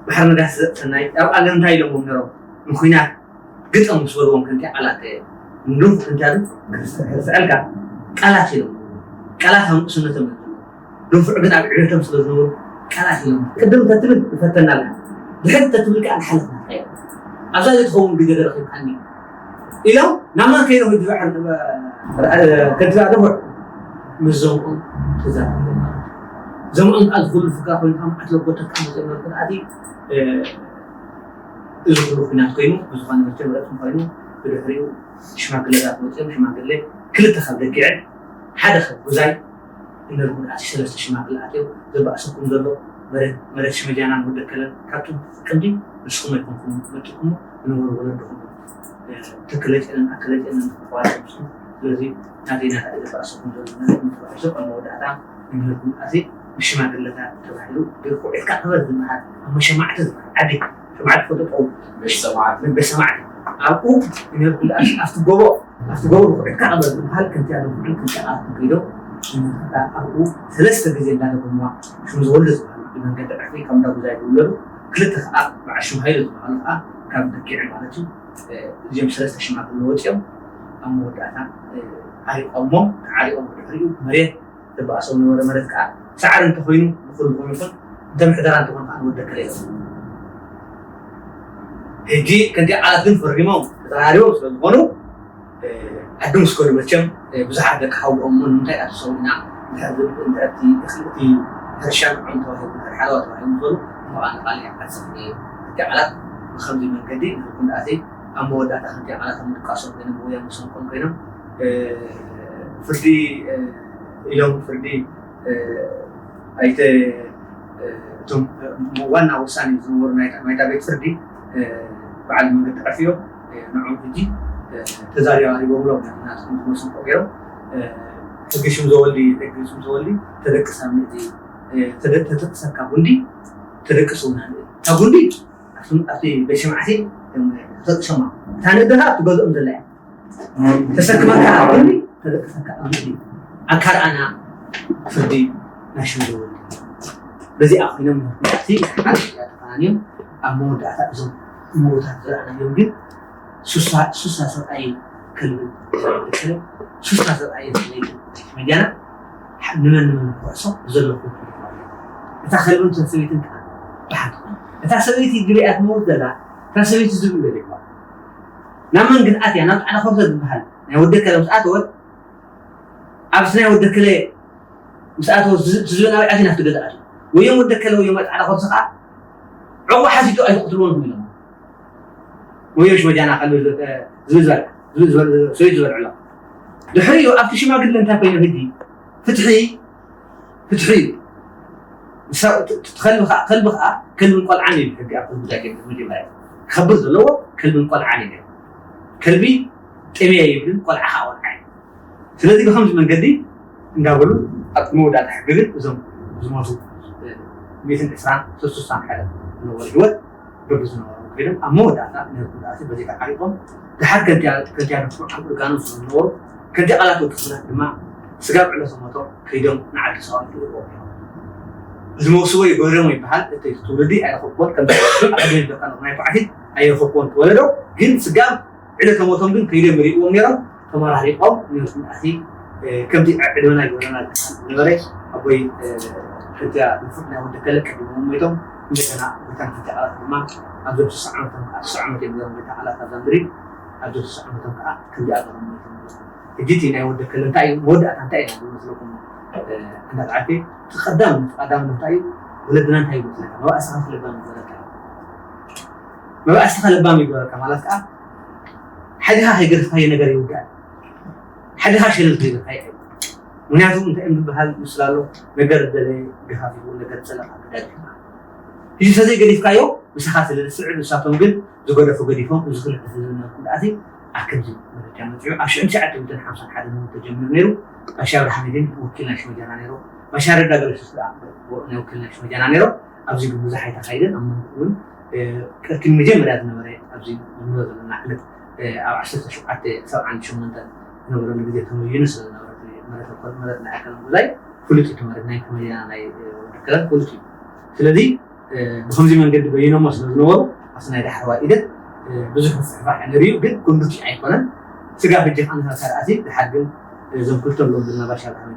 ባሕሪ ነጋሲ ዘጥፈናይ ኣብ ዓለም እንታይ ኢሎምዎም ነሮም ንኩናት ግጠም ምስ በልዎም ከንቲ ቃላት እንዱም ከንቲ ኣሉ ክርስዕልካ ቃላት ኢሎም ቃላት ኣብ ንእስነቶም እዮም ድንፉዕ ግን ኣብ ዕቤቶም ስለ ዝነበሩ ቃላት ኢሎም ቅድም ተትብል ይፈተናልካ ድሕር ተትብል ከዓ ንሓለፍ ናትካ እዮም ኣብዛ ዘይትኸውን ግዜ ገረኺብካኒ ኢሎም ናብ መን ከይዶም ይድባሕ ከድዛ ድፉዕ ምስ ዘምኦም ተዛረቡ ማለት እዩ። ዘምኦም ከዓ ዝኹሉ ፍጋ ኮይኑ ከዓ መዓት ለጎተካ መፅኦም ነርኩ ኣቲ እዚ ኩሉ ኩናት ኮይኑ ብዝኾነ መቸም ረፅም ኮይኑ ብድሕሪኡ ሽማግለታት መፅኦም ሽማግለ ክልተ ካብ ደጊዐ ሓደ ካብ ጉዛይ እነርኩም ኣቲ ሰለስተ ሽማግለ ኣትዮም ዘባእሰኩም ዘሎ መሬት መሬት ሽመጃናን ወደከለን ካብቶም ጥቅምቲ ንስኹም ኣይኮንኩም መጥኩም ዝነበሩ ወለድኹም ተክለጨንን ኣክለጨንን ተዋሰብሱ ስለዚ ናተይ ናታ እዩ ዘባእሰኩም ዘሎ መሬት ምትባሒሶ ኣብ መወዳእታ እነርኩም ኣቲ ብሽማግለታት ተባሂሉ ብኩዒትካ ክበል ዝበሃል ኣብ መሸማዕቲ ዝበሃል ዓዲ ሽማዕቲ ፈለጦ ቤት ሰማዕቲ መበሰማዕቲ ኣብኡ ኣብቲ ጎቦ ኣብቲ ጎቦ ብኩዒትካ ቅበር ዝበሃል ከምቲ ኣለ ኩዕን ከምቲ ኣት ከይዶ ኣብኡ ሰለስተ ግዜ እንዳደገምዋ ሽም ዝወልድ ዝበሃል መንገዲ ዕርፊ ከም እንዳጉዛይ ዝውለዱ ክልተ ከዓ በዓል ሽም ሃይሉ ዝበሃሉ ከዓ ካብ ደቂዕ ማለት እዩ እዚኦም ሰለስተ ሽማግለ ወፂኦም ኣብ መወዳእታ ዓሪቆሞም ተዓሪቆም ብድሕሪኡ መሬት ዝበኣሰው ነበረ ማለት ከዓ ሳዕሪ እንተኮይኑ ንኩልኩም ይኹን እንተ ምሕደራ እንተኮኑ ከዓ ንወደከለ እዮም ሕጂ ከምቲ ቃላት ግን ፈሪሞም ተተራሪቦም ስለዝኾኑ ዓዲ ምስ ከዱ መቸም ብዙሓት ደቂ ሓውኦም እሞ ንምንታይ ኣትሰው ኢና ድሕርቲ ሕርሻ ንዖም ተባሂሉ ድሕሪ ሓለዋ ተባሂሉ ዝበሉ ንቃል ዓሰ እቲ ቃላት ብከምዚ መንገዲ ንክንዳኣተይ ኣብ መወዳእታ ከምቲ ቃላት ምድቃሶም ኮይኖም ብወያ መሰንቆም ኮይኖም ፍርዲ ኢሎም ፍርዲ ኣይተ እቶም ዋና ወሳኒ ዝነበሩ ናይታ ቤት ፍርዲ በዓል መንገዲ ዕርፍዮ ንዖም ሕጂ ተዛሪባ ሪቦምሎም ናትኩም ዝመሰንቆ ገይሮም ሕጊ ሽም ዘወልዲ ሕጊ ሽም ዘወልዲ ተደቅሳ ምእቲ ተደቅሰካ ጉንዲ ተደቅስ እውን እታ ጉንዲ ኣብቲ ቤት ሽምዓቲ ተደቅሶማ እታ ንእደኻ ኣብቲ ገዝኦም ዘላ እያ ተሰክመካ ኣብ ግንዲ ተደቅሰካ ኣብ ግንዲ ኣካል ኣና ፍርዲ ናይ ሽምዶ ወዲ በዚኣ ኮይኖም እቲ ሓንቲ ተፋናንዮም ኣብ መወዳእታ እዞም እምሮታት ዝረኣናዮም ግን ሱሳ ሱሳ ሰብኣይ ከልቢ ሱሳ ሰብኣይ ሰበይቲ መጃና ንመን ንመን ክሕሶ ዘለኹ እታ ከልብን ሰበይትን ከዓ ብሓንቲ እታ ሰበይቲ ግብያ ትመውት ዘላ እታ ሰበይቲ ዝብሉ ይግባ ናብ መን ግን ኣትያ ናብ ፃዕዳ ኮርሶ ዝበሃል ናይ ወደከለ ምስ ኣተወት ኣብዚ ናይ ወደከለ ምስ ኣተወ ዝብን ኣብ ዓዲ ናብቲ ገዛ ኣትዩ ወዮም ወደከለ ወዮም ፃዕዳ ኮርሶ ከዓ ዕቑ ሓቲቱ ኣይትቕትልዎን ኢሎም ወዮም ሽመጃና ከልቢ ዝብል ዝበላ ሰበይቲ ዝበልዕሎ። ድሕሪኡ ኣብቲ ሽማግለ እንታይ ኮይኑ ሕጂ ፍትሒ ፍትሒ እዩ። ንሳ- እቲ- እቲ ከልቢ ከዓ ከልቢ ከዓ ከልብን ቆልዓን እዩ ብሕጊ ኣብ ከልቢ ጉዳይ ከይዱ መጀመርያ ክኸብር ዘለዎ ከልብን ቆልዓን እዩ። ከልቢ ጥሜ ይብልን ቆልዓ ከዓ ቆልዓ እዩ። ስለዚ ብከምዚ መንገዲ እንዳበሉ ኣብ መወዳእታ ሕግግን እዞም ዝሞቱ ሚእትን ዕስራን ሰላሳን ሓደ ዝነበሩ ህይወት በብዝነበሩ ከይዶም ኣብ መወዳእታ ነቲ ጉድኣት በዚ ተዓሪቆም ድሓር ከንቲያ ከንቲያ ንፉዕ ኣብ እርጋኖም ስለ ዝነበሩ ከንቲያ ቃላት ወዲ ክፍላት ድማ ስጋብ ዕለተ ሞቶም ከይዶም ንዓዲ ሰዋን ይልእዎም ነይሮም። ዝመውስዎ ይጎህርም ይበሃል። እቲ ትውልዲ ኣይረኸብኩዎን ከም ኣካደሚ ዘካነ ናይ ኳዕቲት ኣይረኸብኩዎን ወለዶ ግን ስጋብ ዕለተ ሞቶም ግን ከይዶም ይርእዎም ነይሮም። ተመራሪቆም ነቲ ከምቲ ዕድመና ይገብረና ዝነበረ ኣቦይ ሕጃ ንፉዕ ናይ ወዲ ከለ ቀዲሞም ሞይቶም እንደገና ጎይታን ሕጃ ቃላት ድማ ኣብዞም ስሳ ዓመቶም ከዓ ስሳ ዓመት እዮም ነሮም ጎይታ ቃላት ኣብዛ ምድሪ ኣብዞም ስሳ ዓመቶም ከዓ ከምዚኣ ገሮም ሞይቶም። ሕጂ እቲ ናይ ወዲ ከለ እንታይ እዩ መወዳእታ እንታይ ኢና ዝመስለኩም? እንዳት ዓርፌ እቲ ቀዳምነት ቀዳምነት እንታይ እዩ? ወለድና እንታይ ይመስለካ መባእስኻ ስለባ ይመስለካ መባእስኻ ለባም ይግበረካ ማለት ከዓ ሓዲኻ ከይገደፍካዮ ነገር ይውዳእ ሓዲኻ ሸለል ከይበልካ ይዕብ ምክንያቱ እንታይ እዮም ዝበሃል ምስላ ኣሎ ነገር ደለ ገፋፊፉ ነገር ፀለኻ ገዳዲፍካ ሕጂ ተዘይገዲፍካዮ ምሳኻ ስለ ዝስዕብ ንሳቶም ግን ዝገደፉ ገዲፎም እዚ ክልተ ህዝቢ ነርኩም ደኣሲ ኣከምዚ መረጃ መፅዑ ኣብ ሽዑ ትሽዓተ ሚእትን ሓምሳን ሓደን እውን ተጀሚሩ ነይሩ ባሻ ኣብርሃም ግን ወኪል ናይ ሽመጃና ነይሩ ባሻ ረዳ ገለሱስ ናይ ወኪል ናይ ሽመጃና ነይሩ ኣብዚ ግን ብዙሕ ኣይተኻይደን ኣብ መንጎ እውን ቅድቲ መጀመርያ ዝነበረ ኣብዚ ንብሎ ዘለና ዕለት ኣብ ዓሰርተ ሸውዓተ ሰብዓን ሸሞንተን ዝነበረሉ ግዜ ተመይኑ ስለ ዝነበረ መረት ኮል መረት ናይ ኣካል ጉዛይ ፍሉጥ እዩ ማለት ናይ ከመያ ናይ ወደከለን ፍሉጥ እዩ ስለዚ ብከምዚ መንገዲ በይኖሞ ስለ ዝነበሩ ኣብቲ ናይ ዳሕረዋይ ኢደት ብዙሕ ምፍሕፋሕ ነርዩ ግን ኩሉ ኣይኮነን ስጋ ሕጂ ከዓኒ ካብ ካልኣት ድሓር ግን እዞም ክልተ ብሎም ዘለና ባሻ ብርሃን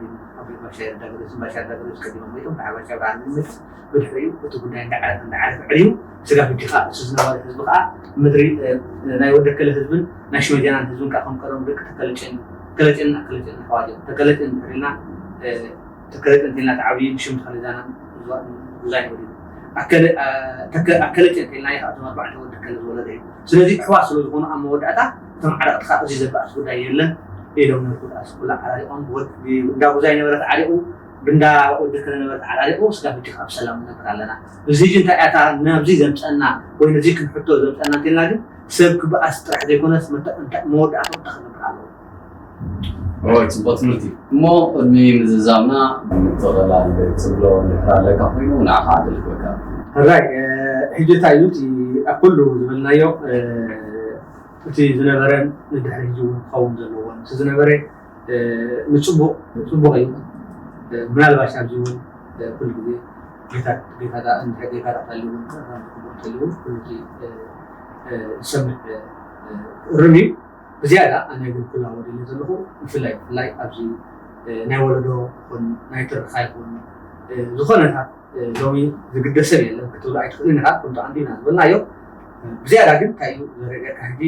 ባሻ ዳግሎስ ባሻ ዳግሎስ ቀዲሞም ሞይቶም ድሓር ባሻ ብርሃን ሞይቶም ብድሕሪኡ እቲ ጉዳይ እንዳዓረፈ እንዳዓረፈ ዕርዩ ስጋ ሕጂ ከዓ እሱ ዝነበረ ህዝቢ ከዓ ምድሪ ናይ ወደከለ ህዝብን ናይ ሽመጃናን ህዝብን ከዓ ከም ቀደም ደቂ ተከለጨን ተከለጨን ኣከለጨን ኣሕዋት እዮም ተከለጨን ድሕሪና ተከለጨን ተልና ተዓብዩ ብሽም ተከለዛና ጉዛይ ወዲዱ ኣከለጨን ተልና ይካ እቶም ኣርባዕተ ወደከለ ዝወለደ እዩ ስለዚ ኣሕዋት ስለ ዝኾኑ ኣብ መወዳእታ እቶም ዓረቅቲ ከዓ እዚ ዘባእስ ጉዳይ የለን ኢሎም ነቲ ጉድኣት ኩላ ዓራሪቆም ብወዲ ብእንዳ ጉዛይ ነበረ ተዓሪቁ ብእንዳ ወዲ ከለ ነበረ ተዓራሪቁ ስጋብ ሕጂ ከዓ ብሰላም ንነብር ኣለና። እዚ ሕጂ እንታይ እያ እታ ናብዚ ዘምፀና ወይ ነዚ ክንሕቶ ዘምፀና እንተልና ግን ሰብ ክበኣስ ጥራሕ ዘይኮነስ መወዳእታ እንታይ ክነብር ኣለዎ። ኦይ ፅቡቅ ትምህርቲ እሞ ቅድሚ ምዝዛምና ምትቕላል ትብሎ እንድሕር ኣለካ ኮይኑ ንዓኻ ዕድል ክበካ። ሕራይ ሕጂ እንታይ እዩ እቲ ኣብ ኩሉ ዝበልናዮ እቲ ዝነበረን ንድሕሪ ሕጂ እውን ክኸውን ዘለዎን እቲ ዝነበረ ንፅቡቅ ፅቡቅ እዩ ምናልባሽ ኣብዚ እውን ኩሉ ግዜ ጌታ ጌታ ጌታ ተልዩ ተልዩ ኩሉ ዝሰምዕ ርም እዩ ብዝያዳ ኣነ ግን ክላወደሉ ዘለኹ ብፍላይ ብፍላይ ኣብዚ ናይ ወለዶ ይኹን ናይ ትርካ ይኹን ዝኾነታት ሎሚ ዝግደሰብ የለን ክትብሉ ኣይትኽእልን ኢኻ ከምቲ ኣንዲና ዝበልናዮ ብዝያዳ ግን እንታይ እዩ ዘረገካ ሕጂ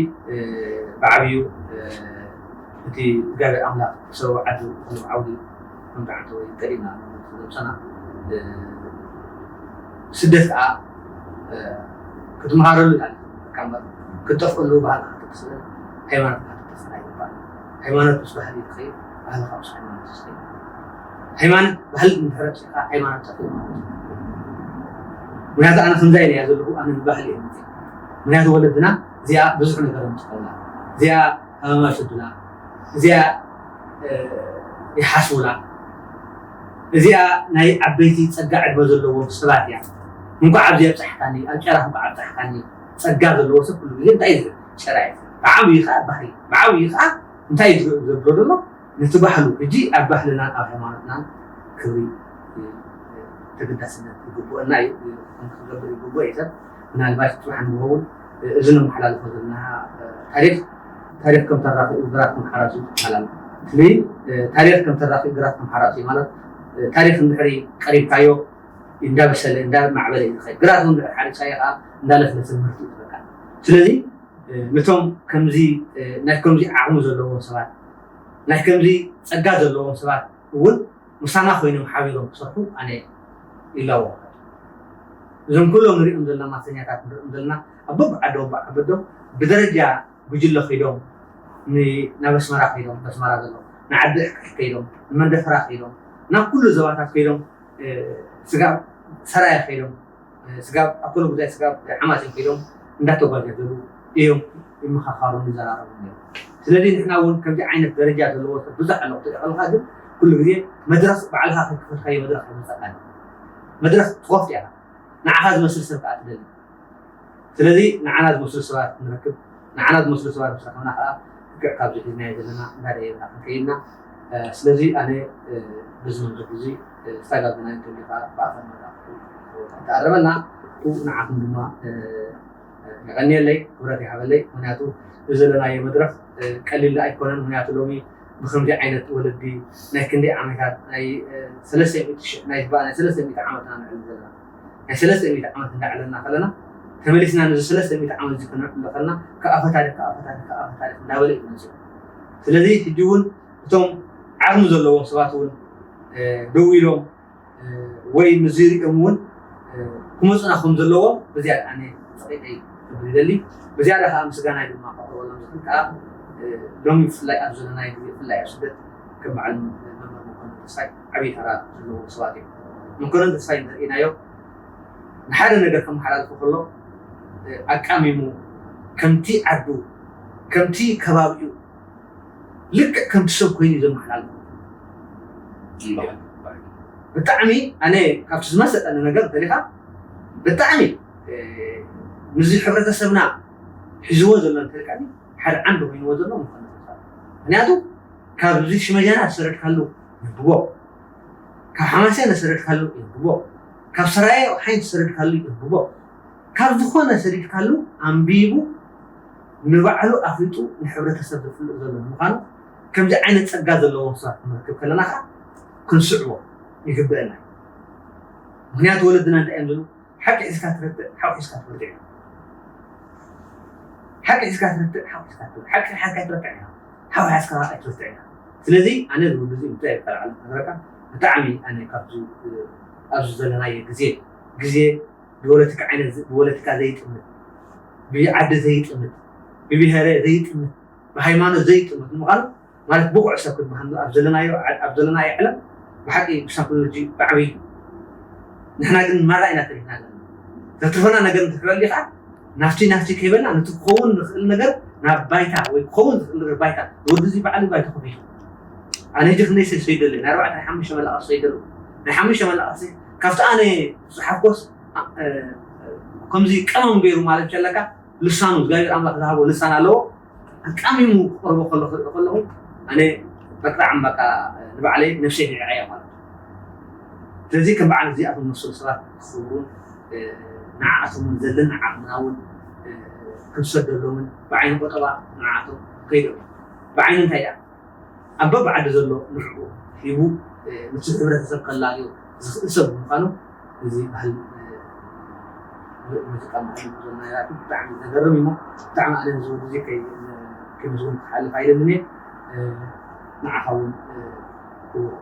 ብዓብዩ እቲ እግዚኣብሔር ኣምላኽ ሰበብ ዓዲ ዝኾነ ዓውዲ ከምቲ ዓንተ ወይ ቀዲምና ነብሰና ስደት ከዓ ክትመሃረሉ ኢና እምበር ክትጠፍእሉ ባህልካ ክትጠፍእ ሃይማኖትካ ክትጠፍእ ኣይግባእ ሃይማኖት ምስ ባህሊ ይኸይድ ባህልካ ምስ ሃይማኖት ይኸይድ ሃይማኖት ባህሊ እንድሕር ኣጥፊእካ ሃይማኖት ጠፊኡ ማለት እዩ ምክንያቱ ኣነ ከምዛ ኢለ እያ ዘለኹ ኣነ ብባህሊ እየ ምፅእ ምክንያቱ ወለድና እዚኣ ብዙሕ ነገር ኣምፅኾልና እዚኣ ሃመማ ይሰዱና እዚኣ ይሓስቡና እዚኣ ናይ ዓበይቲ ፀጋ ዕድመ ዘለዎም ሰባት እያ እንኳዕ ኣብዚ ኣብፃሕካኒ ኣብ ጨራ እንኳዕ ኣብፃሕካኒ ፀጋ ዘለዎ ሰብ ኩሉ ግዜ እንታይ እዩ ዝብል ጨራ እዩ ብዓብዩ ከዓ ባህሊ ብዓብዩ ከዓ እንታይ እዩ ዝብል ዘብሎ ዘሎ ነቲ ባህሉ ሕጂ ኣብ ባህልናን ኣብ ሃይማኖትናን ክብሪ ተገዳስነት ይግብአና እዩ ክገብር ይግብኦ እዩ ሰብ ምናልባት ፅባሕ ንግሆ እውን እዚ ነመሓላልፎ ዘለና ታሪክ ታሪክ ከም ተራኺቡ ግራት ከም ሓራሱ ይበሃል ኣሎ። ስለዚ ታሪክ ከም ተራኺቡ ግራት ከም ሓራሱ እዩ ማለት ታሪክ እንድሕሪ ቀሪብካዮ እንዳበሰለ እንዳማዕበለ እዩ ዝኸይድ። ግራት እውን ድሕሪ ሓሪስካዮ ከዓ እንዳለስለሰ ምህርቲ እዩ ዝበካ። ስለዚ ነቶም ከምዚ ናይ ከምዚ ዓቕሚ ዘለዎም ሰባት ናይ ከምዚ ፀጋ ዘለዎም ሰባት እውን ምሳና ኮይኖም ሓቢሮም ክሰርሑ ኣነ ይላቦ። እዞም ኩሎም ንሪኦም ዘለና ማሰኛታት ንሪኦም ዘለና ኣብ በብዓዲ በብዓበዶም ብደረጃ ጉጅለ ከይዶም ናብ ኣስመራ ከይዶም፣ ኣስመራ ዘሎ ንዓዲ ሕክሕ ከይዶም፣ ንመንደፈራ ከይዶም፣ ናብ ኩሉ ዞባታት ከይዶም፣ ስጋብ ሰራየ ከይዶም፣ ስጋብ ኣኮሎ ጉዛይ፣ ስጋብ ሓማሴን ከይዶም እንዳተጓዘዘሉ እዮም ይመኻኻሩ፣ ይዘራረቡ ነይሩ። ስለዚ ንሕና እውን ከምዚ ዓይነት ደረጃ ዘለዎ ሰብ ብዙሕ ኣሎ ክትርኢ ከለኻ፣ ግን ኩሉ ግዜ መድረኽ ባዕልኻ ከይከፈትካዮ መድረኽ ኣይመፀካን። መድረኽ ትኸፍት ኢኻ፣ ንዓኻ ዝመስል ሰብ ከዓ ትደሊ። ስለዚ ንዓና ዝመስሉ ሰባት ክንረክብ፣ ንዓና ዝመስሉ ሰባት ምስ ረኸብና ከዓ ልክዕ ካብዚ ሒዝናዮ ዘለና እንዳደየብና ክንከይድና። ስለዚ ኣነ በዚ መንገዲ እዚ ዝተጋግና እንተሊካ ብኣፈን መዳ ተኣረመና። ንዓኹም ድማ የቐንየለይ፣ ክብረት ይሃበለይ። ምክንያቱ እዚ ዘለናዮ መድረኽ ቀሊል ኣይኮነን። ምክንያቱ ሎሚ ብከምዚ ዓይነት ወለዲ ናይ ክንደይ ዓመታት ናይ ሰለስተ ሚእቲ ሽሕ ናይ ዝበሃል ናይ ሰለስተ ሚእቲ ዓመትና ንዕሊ ዘለና ናይ ሰለስተ ሚእቲ ዓመት እንዳዕለልና ከለና ተመሊስና ነዚ ሰለስተ ሚእቲ ዓመት እዚ ክንዕሉ ከለና ካብ ኣፈ ታሪክ ካብ ኣፈ ታሪክ ካብ ኣፈ ታሪክ እንዳበለ እዩ ዝመፅእ። ስለዚ ሕጂ እውን እቶም ዓቕሚ ዘለዎም ሰባት እውን ደው ኢሎም ወይ ምዚ ሪኦም እውን ክመፁና ከም ዘለዎም ብዝያዳ ኣነ ፀቂጠይ ክብል ይደሊ። ብዝያዳ ከዓ ምስጋናይ ድማ ከቕርበሎም ዝኽእል ከዓ ሎሚ ብፍላይ ኣብ ዘለናይ ግዜ ብፍላይ ኣብ ስደት ከም በዓል መምህር መኮንን ተስፋይ ዓብዪ ተራ ዘለዎም ሰባት እዮም። መኮንን ተስፋይ እንተርኢናዮ ንሓደ ነገር ከመሓላልፎ ከሎ ኣቃሚሙ ከምቲ ዓዱ ከምቲ ከባቢኡ ልክዕ ከምቲ ሰብ ኮይኑ እዩ ዘመሓላልፎ። ብጣዕሚ ኣነ ካብቲ ዝመሰጠኒ ነገር እንተሊካ ብጣዕሚ ምስዚ ሕብረተሰብና ሒዝዎ ዘሎ እንተልካኒ ሓደ ዓንዲ ኮይንዎ ዘሎ ምኾነ ምክንያቱ ካብዚ ሽመጃና ዝሰረድካሉ የንብቦ፣ ካብ ሓማሴን ዝሰረድካሉ የንብቦ፣ ካብ ሰራየ ሓይን ዝሰረድካሉ የንብቦ፣ ካብ ዝኾነ ሰሪድካሉ ኣንቢቡ ንባዕሉ ኣፍሊጡ ንሕብረተሰብ ዘፍልጥ ዘሎ ንምዃኑ ከምዚ ዓይነት ፀጋ ዘለዎም ሰባት ክንረክብ ከለና ከዓ ክንስዕቦ ይግበአና። ምክንያቱ ወለድና እንታይ እዮም ዝብሉ? ሓቂ ሒዝካ ትረትዕ፣ ሓው ሒዝካ ትበርትዕ። ሓቂ ሒዝካ ትረትዕ፣ ሓው ሒዝካ ትበርትዕ። ሓቂ ሓዝካ ትረትዕ ኢኻ፣ ሓው ሓዝካ ኣይትበርትዕ ኢኻ። ስለዚ ኣነ ዝብሉ እዚ እንታይ ይበሃል ዓለም ነገረካ ብጣዕሚ ኣነ ካብዚ ኣብዚ ዘለናዮ ግዜ ግዜ ብፖለቲካ ዓይነት ብፖለቲካ ዘይጥምት ብዓዲ ዘይጥምት ብብሄረ ዘይጥምት ብሃይማኖት ዘይጥምት ንምዃኑ ማለት ብቑዕ ሰብ ክትበሃል ኣብ ዘለናዮ ኣብ ዘለናዮ ዓለም ብሓቂ ብሳይኮሎጂ ብዓብይ ንሕና ግን ማራ ኢና ተሪፍና ዘለና ዘትርፈና ነገር እንተትበሊ ከዓ ናፍቲ ናፍቲ ከይበልና ነቲ ክኸውን ዝኽእል ነገር ናብ ባይታ ወይ ክኸውን ዝኽእል ነገር ባይታ ወዲ እዚ በዓል ባይታ ከፊቱ ኣነ ሕጂ ክንደይ ሰይሰይደለ ናይ ኣርባዕተ ናይ ሓሙሽተ መላቐሲ ሰይደሉ ናይ ሓሙሽተ መላቐሲ ካብቲ ኣነ ዝሓፍኮስ ከምዚ ቀመም ገይሩ ማለት ሸለካ ልሳኑ እግዚኣብሔር ኣምላኽ ዝሃቦ ልሳን ኣለዎ ኣቃሚሙ ክቕርቦ ከሎ ክርኢ ከለኹ ኣነ በቃ ንባዕለይ ነፍሰይ ቢዐያ ማለት እዩ። ስለዚ ከም በዓል እዚኣቶም መሰሉ ሰባት ክኽብሩን ንዓኣቶም እውን ዘለና ዓቕምና እውን ክንሰደሎምን ብዓይኒ ቆጠባ ንዓኣቶም ከይዶም ብዓይኒ እንታይ ደኣ ኣብ በብዓዲ ዘሎ ንዕኡ ሂቡ ነቲ ሕብረተሰብ ከላልዮ ዝኽእል ሰብ ብምዃኑ እዚ ባህል ሙዚቃ ባህሊ ዘናያቱ ብጣዕሚ ዘገርም እዩ። ብጣዕሚ ኣነ ዝብሉ እዚ ከይመስጉን ክሓልፍ ኣይደልን እየ። ንዓኻ እውን ክቡር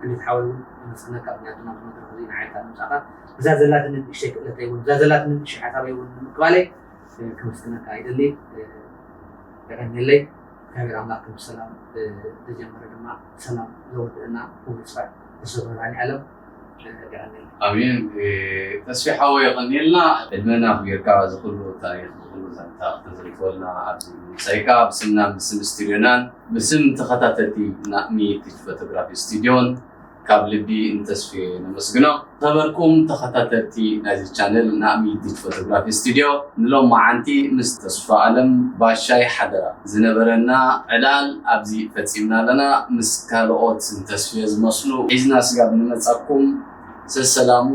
እንዴት ሓወይ እውን የመስግነካ። ምክንያቱ ናብ መድረክ እዚ ንዓይካ ንምፃእካ እዛ ዘላትኒ ንእሽተይ ክእለተይ እውን እዛ ዘላትኒ ንእሽተይ ሓሳበይ እውን ንምቅባለይ ከመስግነካ ይደሊ። የቀንየለይ። እግዚኣብሔር ኣምላክ ብሰላም ዝጀመረ ድማ ብሰላም ዘወድእና ክቡር ስራሕ ተሰብ መድሃኒ ኣለም የቀንየለይ። ኣሜን። ተስፊ ሓወ የቀንየልና ዕድመና ክቢርካ ዝክሉ ታሪክ ዝክሉ ዛንታ ክተዘልፈልና ኣብዚ ምሳይካ ብስምና ብስም ስቱድዮናን ብስም ተኸታተልቲ ናእሚ ቲች ፎቶግራፊ ስቱድዮን ካብ ልቢ ንተስፍየ ነመስግኖ። ነበርኩም ተኸታተልቲ ናይዚ ቻነል ናእሚ ቲች ፎቶግራፊ ስቱድዮ ንሎማዓንቲ ምስ ተስፋ ኣለም ባሻይ ሓደራ ዝነበረና ዕላል ኣብዚ ፈፂምና ኣለና። ምስ ካልኦት ንተስፍየ ዝመስሉ ሒዝና ስጋብ ንመፃኩም ሰሰላሙ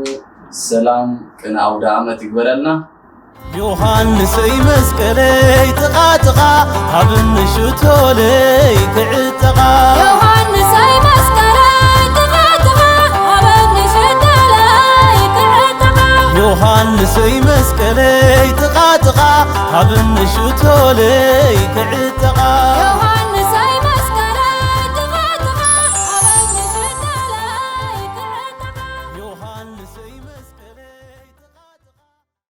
ሰላም ቅነ ኣውደ ኣመት ይግበረልና። ዮሃንሰይ መስቀለይ ጥቓ ጥቓ ሃበኒ ሽቶለይ ክዕጠቓ። ዮሃንሰይ መስቀለይ ጥቓ ጥቓ ሃበኒ ሽቶለይ ክዕጠቓ። ዮሃንሰይ መስቀለይ ጥቓ ጥቓ ሃበኒ ሽቶለይ ክዕጠቓ።